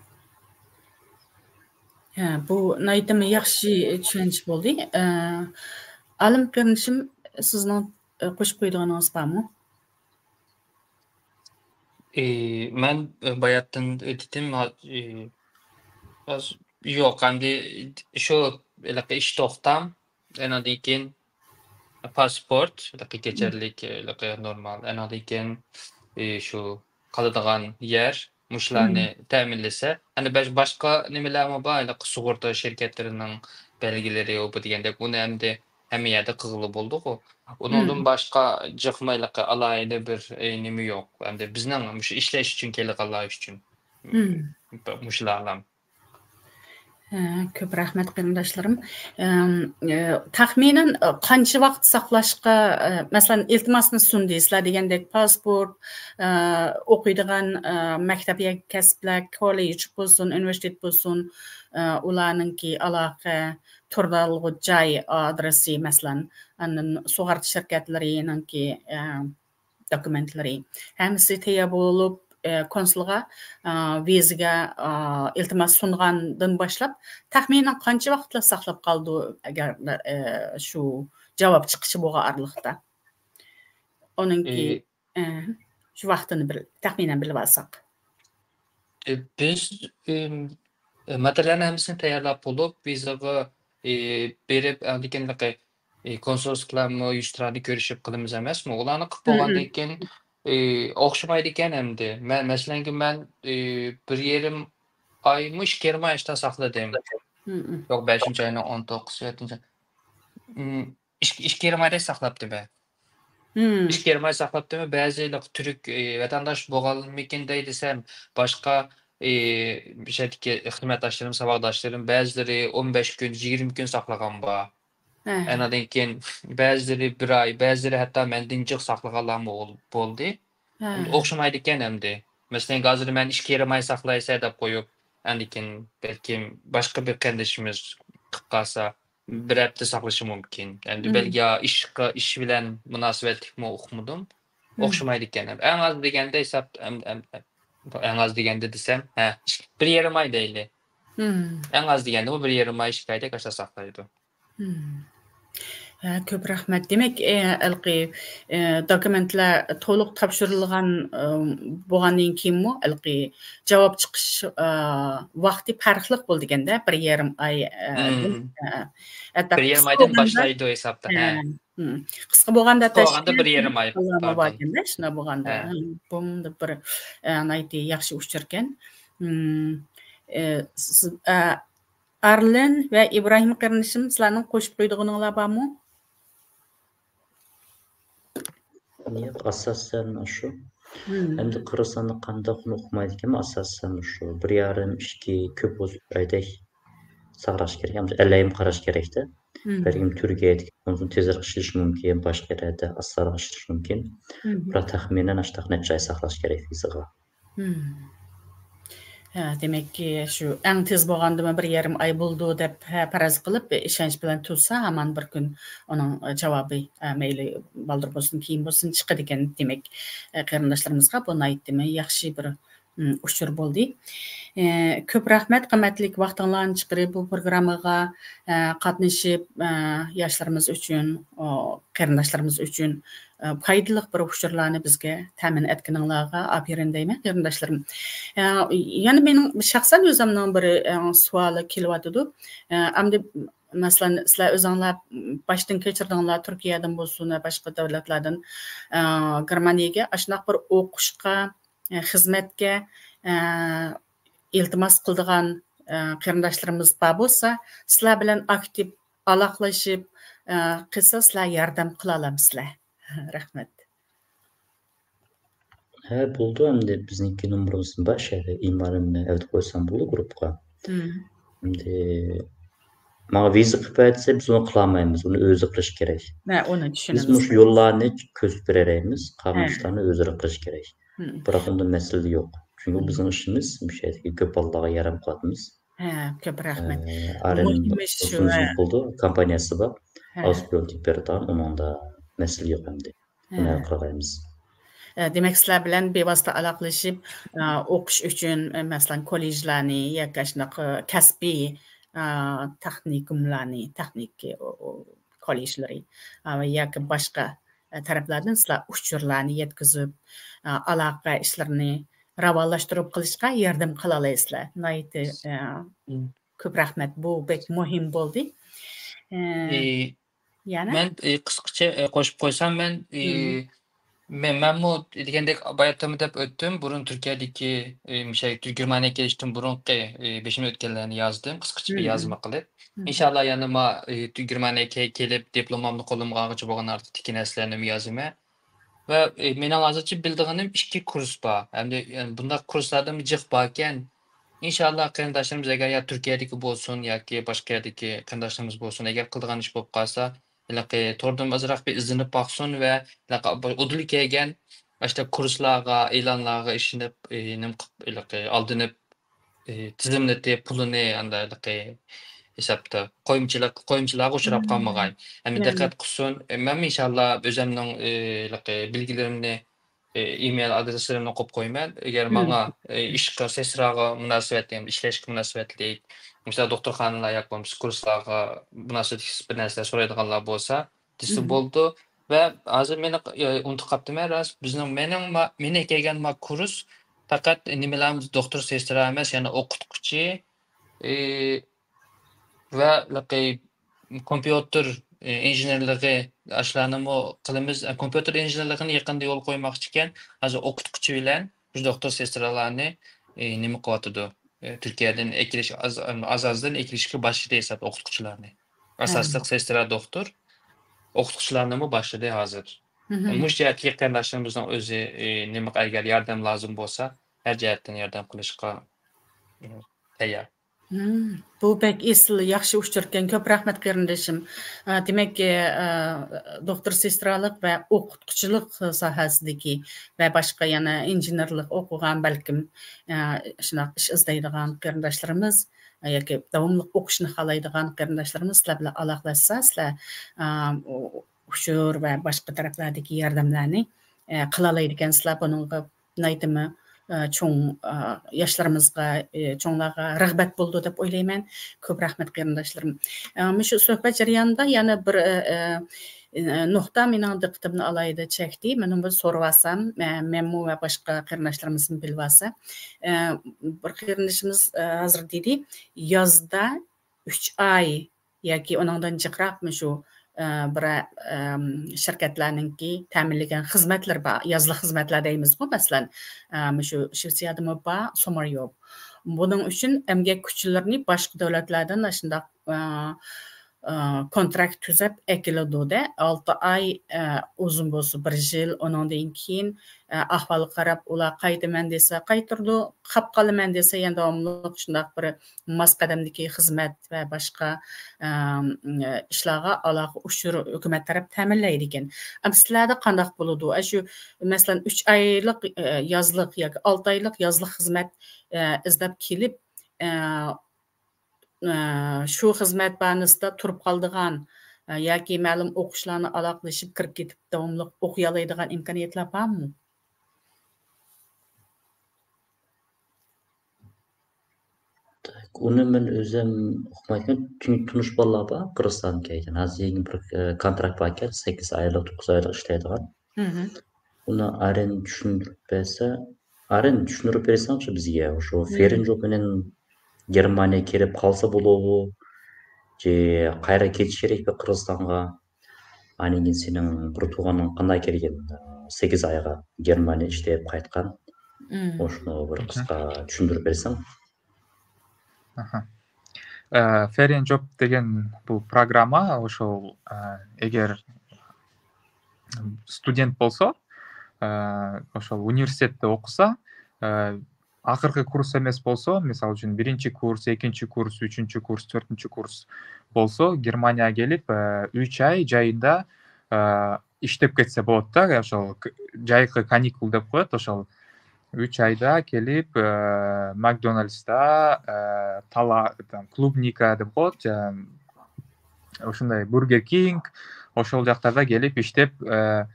ھە، بۇ ناھايىتىمۇ ياخشى چۈشەنچە بولدى. ئە، ئالىم قېرىندىشىم، سىزنىڭ، ئە، قوشۇپ قويىدىغىنىڭىز بارمۇ؟ ئى، مەن باياتتىن ئېيتتىم، ھا-، ئى، ھاز-، يوق، ئەمدى شۇ ھېلىقى ئىش توختام، ئاندىن كېيىن پاسپورت، ھېلىقى كېچەرلىك، ھېلىقى نورمال، ئاندىن كېيىن، ئى، شۇ قالىدىغان يەر، مۇشۇلارنى تەمىنلىسە، ئەنە بەش-، باشقا نېمىلەرمۇ بار، ھېلىقى سۇغۇرتا شىركەتلىرىنىڭ بەلگىلىرى، ئۇ بۇ دېگەندەك، ئۇنى ئەمدى ھەممە يەردە قىلغىلى بولىدۇغۇ. ئۇنىڭدىن باشقا جىقمايلىقى ئالاھىدە بىر، ئى، نېمە يوق. ئەمدى بىزنىڭ مۇشۇ ئىشلەش ئۈچۈن كېلىدىغانلار ئۈچۈن. مۇشۇلارلا. ھە، كۆپ رەھمەت، قېرىنداشلىرىم. ئەم، ئە، تەخمىنەن، ئە، قانچە ۋاقىت ساقلاشقا، ئە، مەسىلەن، ئىلتىماسنى سۇندى، سىلەر دېگەندەك پاسپورت، ئە، ئوقۇيدىغان، ئە، مەكتەپ ياكى كەسىپلەر، كوللېج بولسۇن، ئۇنىۋېرسىتېت بولسۇن، ئە، ئۇلارنىڭكى ئالاقە توردالغۇ جاي ئادرېسى، مەسىلەن، ئاندىن سۇغارتا شىركەتلىرىنىڭكى، ئە، دوكۇمېنتلىرى ھەممىسى تەييار بولۇپ، ئە، كونسۇلغا، ئە، ۋىزىگە، ئە، ئىلتىماس سۇنغاندىن باشلاپ، تەخمىنەن قانچە ۋاقىتلا ساقلاپ قالىدۇ، ئەگەر، ئە، شۇ جاۋاب چىقىشى بولغان ئارىلىقتا؟ ئۇنىڭكى، ئى، ئە، شۇ ۋاقتىنى بىر تەخمىنەن بىلىۋالساق. ئى، بىز، ئىم، ئى، ماتېرىيالنى ھەممىسىنى تەييارلاپ بولۇپ، ۋىزىغا، ئى، بېرىپ، ئاندىن كېيىن، ئى، كونسۇللۇقلارمۇ يۈز تۇرانى كۆرۈشۈپ قىلىمىز ئەمەسمۇ؟ ئۇلارنى قىلىپ بولغاندىن كېيىن، ئى، ئوخشىمايدىكەن ئەمدى. مەن، مەسىلەنكى، مەن، ئى، بىر يېرىم ئايمۇ، ئىككى يېرىم ئاي ئاشتا ساقلىدىم. يوق، بەشىنچى ئاينىڭ ئون توققۇزى، يەتتىنچى، ئىم، ئىككى، ئىككى يېرىم ئايدەك ساقلاپتىمەن. ئىككى يېرىم ئاي ساقلاپتىمەن. بەزى تۈرك، ئى، ۋەتەنداش بولغانمىكىن دەي دېسەم، باشقا، ئى، بۇ يەردىكى خىزمەتداشلىرىم، ساۋاقداشلىرىم بەزىلىرى ئون بەش كۈن، يىگىرمە كۈن ساقلىغان بار. ئاندىن كېيىن بەزىلىرى بىر ئاي، بەزىلىرى ھەتتا مەندىن جىق ساقلىغانلارمۇ بول-، بولدى. ئوخشىمايدىكەن ئەمدى. مەسىلەن، ھازىر مەن ئىككى يېرىم ئاي ساقلايسەن دەپ قويۇپ، ئاندىن كېيىن بەلكىم باشقا بىر قېرىندىشىمىز قىلىپ قالسا، بىر ھەپتە ساقلىشى مۇمكىن. ئەمدى بەلگىيە ئىشقا، ئىش بىلەن مۇناسىۋەتلىكمۇ ئۇقمىدىم. ئوخشىمايدىكەن. ئەڭ ئاز دېگەندە ھېساب، ئەم-، ئەم-، ئەڭ ئاز دېگەندە دېسەم، ھە، ئىش-، بىر يېرىم ئاي دەيلى. ئەڭ ئاز دېگەندىمۇ بىر يېرىم ئاي، ئىككى ئايدەك ئاشۇنداق ساقلايدۇ. ھە، كۆپ رەھمەت. دېمەك، ئە، ھېلىقى، ئە، دوكۇمېنتلار تولۇق تاپشۇرۇلغان، ئە، بولغاندىن كېيىنمۇ ھېلىقى جاۋاب چىقىش، ئە، ۋاقتى پەرقلىق بولىدىكەن-دە، بىر يېرىم ئاي، ئە، دىن، ئە، ھەتتا بىر يېرىم قىسقا ئايدىن بولغاندا، باشلايدۇ ھېسابتا، ھە، ھە. قىسقا بولغاندا قىسقا بولغاندا بىر يېرىم ئاي، پاردون. باركەن-دە، شۇنداق بولغاندا. ھە. بۇمۇ بىر، ئە، ناھايىتى ياخشى ئۇچۇركەن. ئە، سىز، ئە، ئارلېن ۋە ئىبراھىم قېرىندىشىم، سىلەرنىڭ قوشۇپ قويىدىغىنىڭلار بارمۇ؟ ياق، ئاساسەن شۇ. ئەمدى قارىسام قانداقمۇ ئۇقمايدىكەنمەن، ئاساسەن شۇ بىر يېرىم، ئىككى، كۆپ بولسا ئۈچ ئايدەك ساقلاش كېرەك. ئەمدى ئەللەيمۇ قاراش كېرەكتە. بەلكىم تۈركىيەدىكى كونسۇل تېزرەك ئىشلىشى مۇمكىن، باشقا يەردە ئاستىراق ئىشلىشى مۇمكىن. بىراق تەخمىنەن ئاشتاق نەچچە ئاي ساقلاش كېرەك ۋىزىغا. ھە، دېمەككى، شۇ ئەڭ تېز بولغاندىمۇ بىر يېرىم ئاي بولىدۇ دەپ، ھە، پەرەز قىلىپ، ئىشەنچ بىلەن تۇرسا، ھامان بىر كۈن ئۇنىڭ جاۋابى، ھە، مەيلى بالدۇر بولسۇن، كېيىن بولسۇن، چىقىدىكەن. دېمەك، قېرىنداشلىرىمىزغا بۇ ناھايىتىمۇ ياخشى بىر ئۇچۇر بولدى. ئە، كۆپ رەھمەت، قىممەتلىك ۋاقتىڭلارنى چىقىرىپ، بۇ پروگراممىغا، ئە، قاتنىشىپ، ئە، ياشلىرىمىز ئۈچۈن، ئو، قېرىنداشلىرىمىز ئۈچۈن، ئە، پايدىلىق بىر ئۇچۇرلارنى بىزگە تەمىن ئەتكىنىڭلارغا ئاپىرىن دەيمەن، قېرىنداشلىرىم. ئە، يەنە مېنىڭ شەخسەن ئۆزۈمنىڭ بىر، ئە، سوئالى كېلىۋاتىدۇ. ئە، ئەمدى، مەسىلەن، سىلەر ئۆزۈڭلار باشتىن كەچۈردۈڭلار، تۈركىيەدىن بولسۇن ۋە باشقا دۆلەتلەردىن، ئە، گېرمانىيەگە ئاشۇنداق بىر ئوقۇشقا، ئە، خىزمەتكە، ئە، ئىلتىماس قىلىدىغان، ئە، قېرىنداشلىرىمىز بار بولسا، سىلەر بىلەن ئاكتىپ ئالاقىلىشىپ، ئە، قىلسا، سىلەر ياردەم قىلالامسىلەر؟ رەھمەت. ھە، بولىدۇ. ئەمدى بىزنىڭكى نومۇرىمىز بار، شەھەردە ئىمارىمنى ئەۋەتىپ قويسام بولىدۇ گۇرۇپپىغا. ئەمدى ماڭا ۋىزا قىلىپ بەرسە، بىز ئۇنى قىلالمايمىز، ئۇنى ئۆزى قىلىش كېرەك. ھە، ئۇنى بىز چۈشىنىمىز. مۇشۇ يوللارنى كۆرسىتىپ بېرەلەيمىز، قالغان ئىشلارنى ئۆزلىرى قىلىش كېرەك. بىراق ئۇندا مەسىلە يوق. چۈنكى بۇ بىزنىڭ ئىشىمىز، مۇشۇ يەردىكى كۆپ بالىلارغا ياردەم قىلىۋاتىمىز. ھە، كۆپ رەھمەت. ئارىن مۇھىمى شۇ، ھە. قىلىدۇ، كومپانىيەسى بار. ھە. ئاۋسترالىيەدىن بېرىدىغان، ئۇنىڭدا مەسىلە يوق ئەمدى. بۇنى ھەل قىلغايمىز. ئە، دېمەك، سىلەر بىلەن بىۋاسىتە ئالاقىلىشىپ، ئە، ئوقۇش ئۈچۈن، ئە، مەسىلەن، كوللېجلارنى ياكى ئاشۇنداق، ئە، كەسپىي، ئە، تېخنىكوملارنى، تېخنىكا، ئو، ئو، كوللېجلىرى، ئە، ياكى باشقا، ئە، تەرەپلەردىن سىلەر ئۇچۇرلارنى يەتكۈزۈپ، ئە، ئالاقە ئىشلىرىنى راۋانلاشتۇرۇپ قىلىشقا ياردەم قىلالايسىلەر. ناھايىتى، ئە، كۆپ رەھمەت. بۇ بەك مۇھىم بولدى. ئە، ئى، يەنە؟ مەن، ئى، قىسقىچە، ئى، قوشۇپ قويسام، مەن، ئى، مەن، مەنمۇ دېگەندەك بايا تېما دەپ ئۆتتۈم. بۇرۇن تۈركىيەدىكى، ئى، مۇشۇ گېرمانىيەگە كېلىشتىن بۇرۇنقى، ئى، بېشىمدىن ئۆتكەنلەرنى يازدىم. قىسقىچە بىر يازما قىلىپ. ئىنشاللا يەنە ما، ئى، گېرمانىيەگە كېلىپ، دىپلومامنى قولۇمغا ئالغۇچە بولغان ئارقىدا تىكىن نەرسىلەرنىمۇ يازىمەن. ۋە، ئى، مېنىڭ ھازىرچە بىلىدىغىنىم ئىككى كۇرس بار. ئەمدى، يەنى بۇنداق كۇرسلاردىمۇ جىق باركەن. ئىنشاللا قېرىنداشلىرىمىز ئەگەر يا تۈركىيەدىكى بولسۇن ياكى باشقا يەردىكى قېرىنداشلىرىمىز بولسۇن، ئەگەر قىلىدىغان ئىش بولۇپ قالسا، ھېلىقى توردىن ئازراق بىر ئىزدىنىپ باقسۇن ۋە ھېلىقى ئۇدۇل كەلگەن ئاشۇنداق كۇرسلارغا، ئېلانلارغا ئىشىنىپ، ئى، نېمە قىلىپ، ھېلىقى ئالدىنىپ، ئى، تىزىملىتىپ، پۇلىنى ئانداق ھېلىقى ھېسابتا قويمىچىلىق، قويمىچىلارغا ئۇچراپ قالمىغاي. ھەممە دىققەت قىلسۇن. ئى، مەنمۇ ئىنشاللا ئۆزۈمنىڭ، ئى، ھېلىقى بىلگىلىرىمنى، ئى، ئىمېيل ئادرېسلىرىمنى قويۇپ قويىمەن. ئەگەر ماڭا، ئى، ئىشقا، سېستراغا مۇناسىۋەتلىك، ئىشلەشكە مۇناسىۋەتلىك، مىسال، دوختۇرخانىلار ياكى بولمىسا كۇرسلارغا مۇناسىۋەتلىك بىر نەرسىلەر سورايدىغانلار بولسا، دېسە بولىدۇ. ۋە ھازىر مېنى، ئى، ئۇنتۇپ قاپتىمەن راست. بىزنىڭ، مېنىڭ ما-، مېنى كەلگەن ما كۇرس پەقەت نېمىلەرمىز، دوختۇر، سېسترا ئەمەس، يەنە ئوقۇتقۇچى، ئى، ۋە ھېلىقى كومپيۇتېر، ئى، ئىنژېنېرلىقى، ئاشۇلارنىمۇ قىلىمىز. ئە، كومپيۇتېر ئىنژېنېرلىقىنى يېقىندا يولغا قويماقچىكەن. ھازىر ئوقۇتقۇچى بىلەن مۇشۇ دوختۇر، سېسترالارنى، ئى، نېمە قىلىۋاتىدۇ؟ ئى، تۈركىيەدىن ئەكېلىش، ئاز، ئاز-ئازدىن ئەكېلىشكە باشلىدى ھېساب ئوقۇتقۇچىلارنى. ئاساسلىق سېسترا، دوختۇر، ئوقۇتقۇچىلارنىمۇ باشلىدى ھازىر. مۇشۇ جەھەتتىكى قېرىنداشلىرىمىزنىڭ ئۆزى، ئى، نېمە، ئەگەر ياردەم لازىم بولسا، ھەر جەھەتتىن ياردەم قىلىشقا، ئى، تەييار. بۇ بەك ئېسىل، ياخشى ئۇچۇركەن. كۆپ رەھمەت، قېرىندىشىم. ئە، دېمەك، ئە، دوختۇر سېسترالىق ۋە ئوقۇتقۇچىلىق ساھەسىدىكى ۋە باشقا يەنە ئىنژېنېرلىق ئوقۇغان بەلكىم، ئە، شۇنداق ئىش ئىزدەيدىغان قېرىنداشلىرىمىز، ئە، ياكى داۋاملىق ئوقۇشنى خالايدىغان قېرىنداشلىرىمىز سىلەر بىلەن ئالاقىلەشسە، سىلەر، ئە، ئۇچۇر ۋە باشقا تەرەپلەردىكى ياردەملەرنى، ئە، قىلالايدىكەنسىلەر. بۇنىڭغا ناھايىتىمۇ، ئە، چوڭ، ئە، ياشلىرىمىزغا، ئە، چوڭلارغا رىغبەت بولىدۇ دەپ ئويلايمەن. كۆپ رەھمەت، قېرىنداشلىرىم. ئە، مۇشۇ سۆھبەت جەريانىدا يەنە بىر، ئە، ئە، ئە، نۇقتا مېنىڭ دىققىتىمنى ئالاھىدە چەكتى. مەن بۇنى سورىۋالسام، ئە، مەنمۇ ۋە باشقا قېرىنداشلىرىمىزمۇ بىلىۋالسا. ئە، بىر قېرىندىشىمىز، ئە، ھازىر دېدى، يازدا ئۈچ ئاي ياكى ئۇنىڭدىن جىقراق مۇشۇ، ئە، بىر، ئەم، شىركەتلەرنىڭكى تەمىنلىگەن خىزمەتلىرى بار، يازلىق خىزمەتلەر دەيمىزغۇ، مەسىلەن، ئە، مۇشۇ شىۋېتسىيەدىمۇ بار، سومېريوب. بۇنىڭ ئۈچۈن ئەمگەك كۈچلىرىنى باشقا دۆلەتلەردىن ئاشۇنداق، ئە، ئە، كونتراكت تۈزەپ ئەكېلىدۇ-دە، ئالتە ئاي، ئە، ئۇزۇن بولسا بىر يىل، ئۇنىڭدىن كېيىن، ئە، ئەھۋالغا قاراپ ئۇلار قايتىمەن دېسە قايتۇرىدۇ، قاپ قالىمەن دېسە يەنە داۋاملىق شۇنداق بىر ماس قەدەمدىكى خىزمەت ۋە باشقا، ئەم، ئىشلارغا ئالاقە ئۇچۇر ھۆكۈمەت تەرەپ تەمىنلەيدىكەن. ئەمما سىلەردە قانداق بولىدۇ؟ ئاشۇ، مەسىلەن، ئۈچ ئايلىق، ئە، يازلىق ياكى ئالتە ئايلىق يازلىق خىزمەت، ئە، ئىزدەپ كېلىپ، ئە، ئە، شۇ خىزمەت بانىسىدا تۇرۇپ قالىدىغان، ئە، ياكى مەلۇم ئوقۇشلارنى ئالاقىلىشىپ كىرىپ كېتىپ داۋاملىق ئوقۇيالايدىغان ئىمكانىيەتلەر بارمۇ؟ ئۇنى مەن ئۆزۈم ئۇقمايتتىم. چۈنكى تونۇش بالىلار بار، قىرغىزىستاندىن كەلگەن. ھازىر يېڭى بىر، ئە، كونتراكت باركەن، سەككىز ئايلىق، توققۇز ئايلىق ئىشلەيدىغان. مھم. ئۇنى ئاران چۈشەندۈرۈپ بەرسە، ئاران چۈشەندۈرۈپ بەرسەڭچۇ بىزگە، شۇ مھم. فېرىنجوپ مەن گېرمانىيەگە كېلىپ قالسا بولىدۇ. چى، قايرى كېتىش كېرەك بۇ قىرغىزىستانغا؟ ئاندىن كېيىن سېنىڭ بىر تۇغانىڭ قانداق كەلگەن، سەككىز ئايغا گېرمانىيە ئىشلەپ قايتقان؟ مم. ئوشۇنى بىر مھم. قىسقا چۈشەندۈرۈپ بەرسەڭ. ئاھا. ئە، فېرىنجوپ دېگەن بۇ پروگرامما، ئوشۇ، ئە، ئەگەر ستۇدېنت بولسا، ئە، ئوشۇ ئۇنىۋېرسىتېتتا ئوقۇسا، ئە، ئاخىرقى كۇرس ئەمەس بولسا، مىسال ئۈچۈن، بىرىنچى كۇرس، ئىككىنچى كۇرس، ئۈچىنچى كۇرس، تۆتىنچى كۇرس بولسا، گېرمانىيەگە كېلىپ، ئە، ئۈچ ئاي جايىدا، ئە، ئىشلەپ كەتسە بولىدۇ-دە، ئوشۇ ك-، جايقى كانىكۇل دەپ قويىدۇ، ئوشۇ ئۈچ ئايدا كېلىپ، ئە، ماكدونالدستا، ئە، تالا-، كلۇبنىكا دەپ قويىدۇ، ئە، ئوشۇنداي بۇرگېر كىنگ، ئوشۇ جاقلاردا كېلىپ ئىشلەپ، ئە،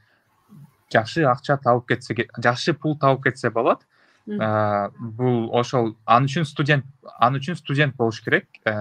جاخشى ئاقچا تاۋۇپ كەتسە، جاخشى پۇل تاۋۇپ كەتسە بولىدۇ. مم. ئە، بۇ ئوشۇ، ئانىڭ ئۈچۈن ستۇدېنت، ئانىڭ ئۈچۈن ستۇدېنت بولۇش كېرەك. ئە،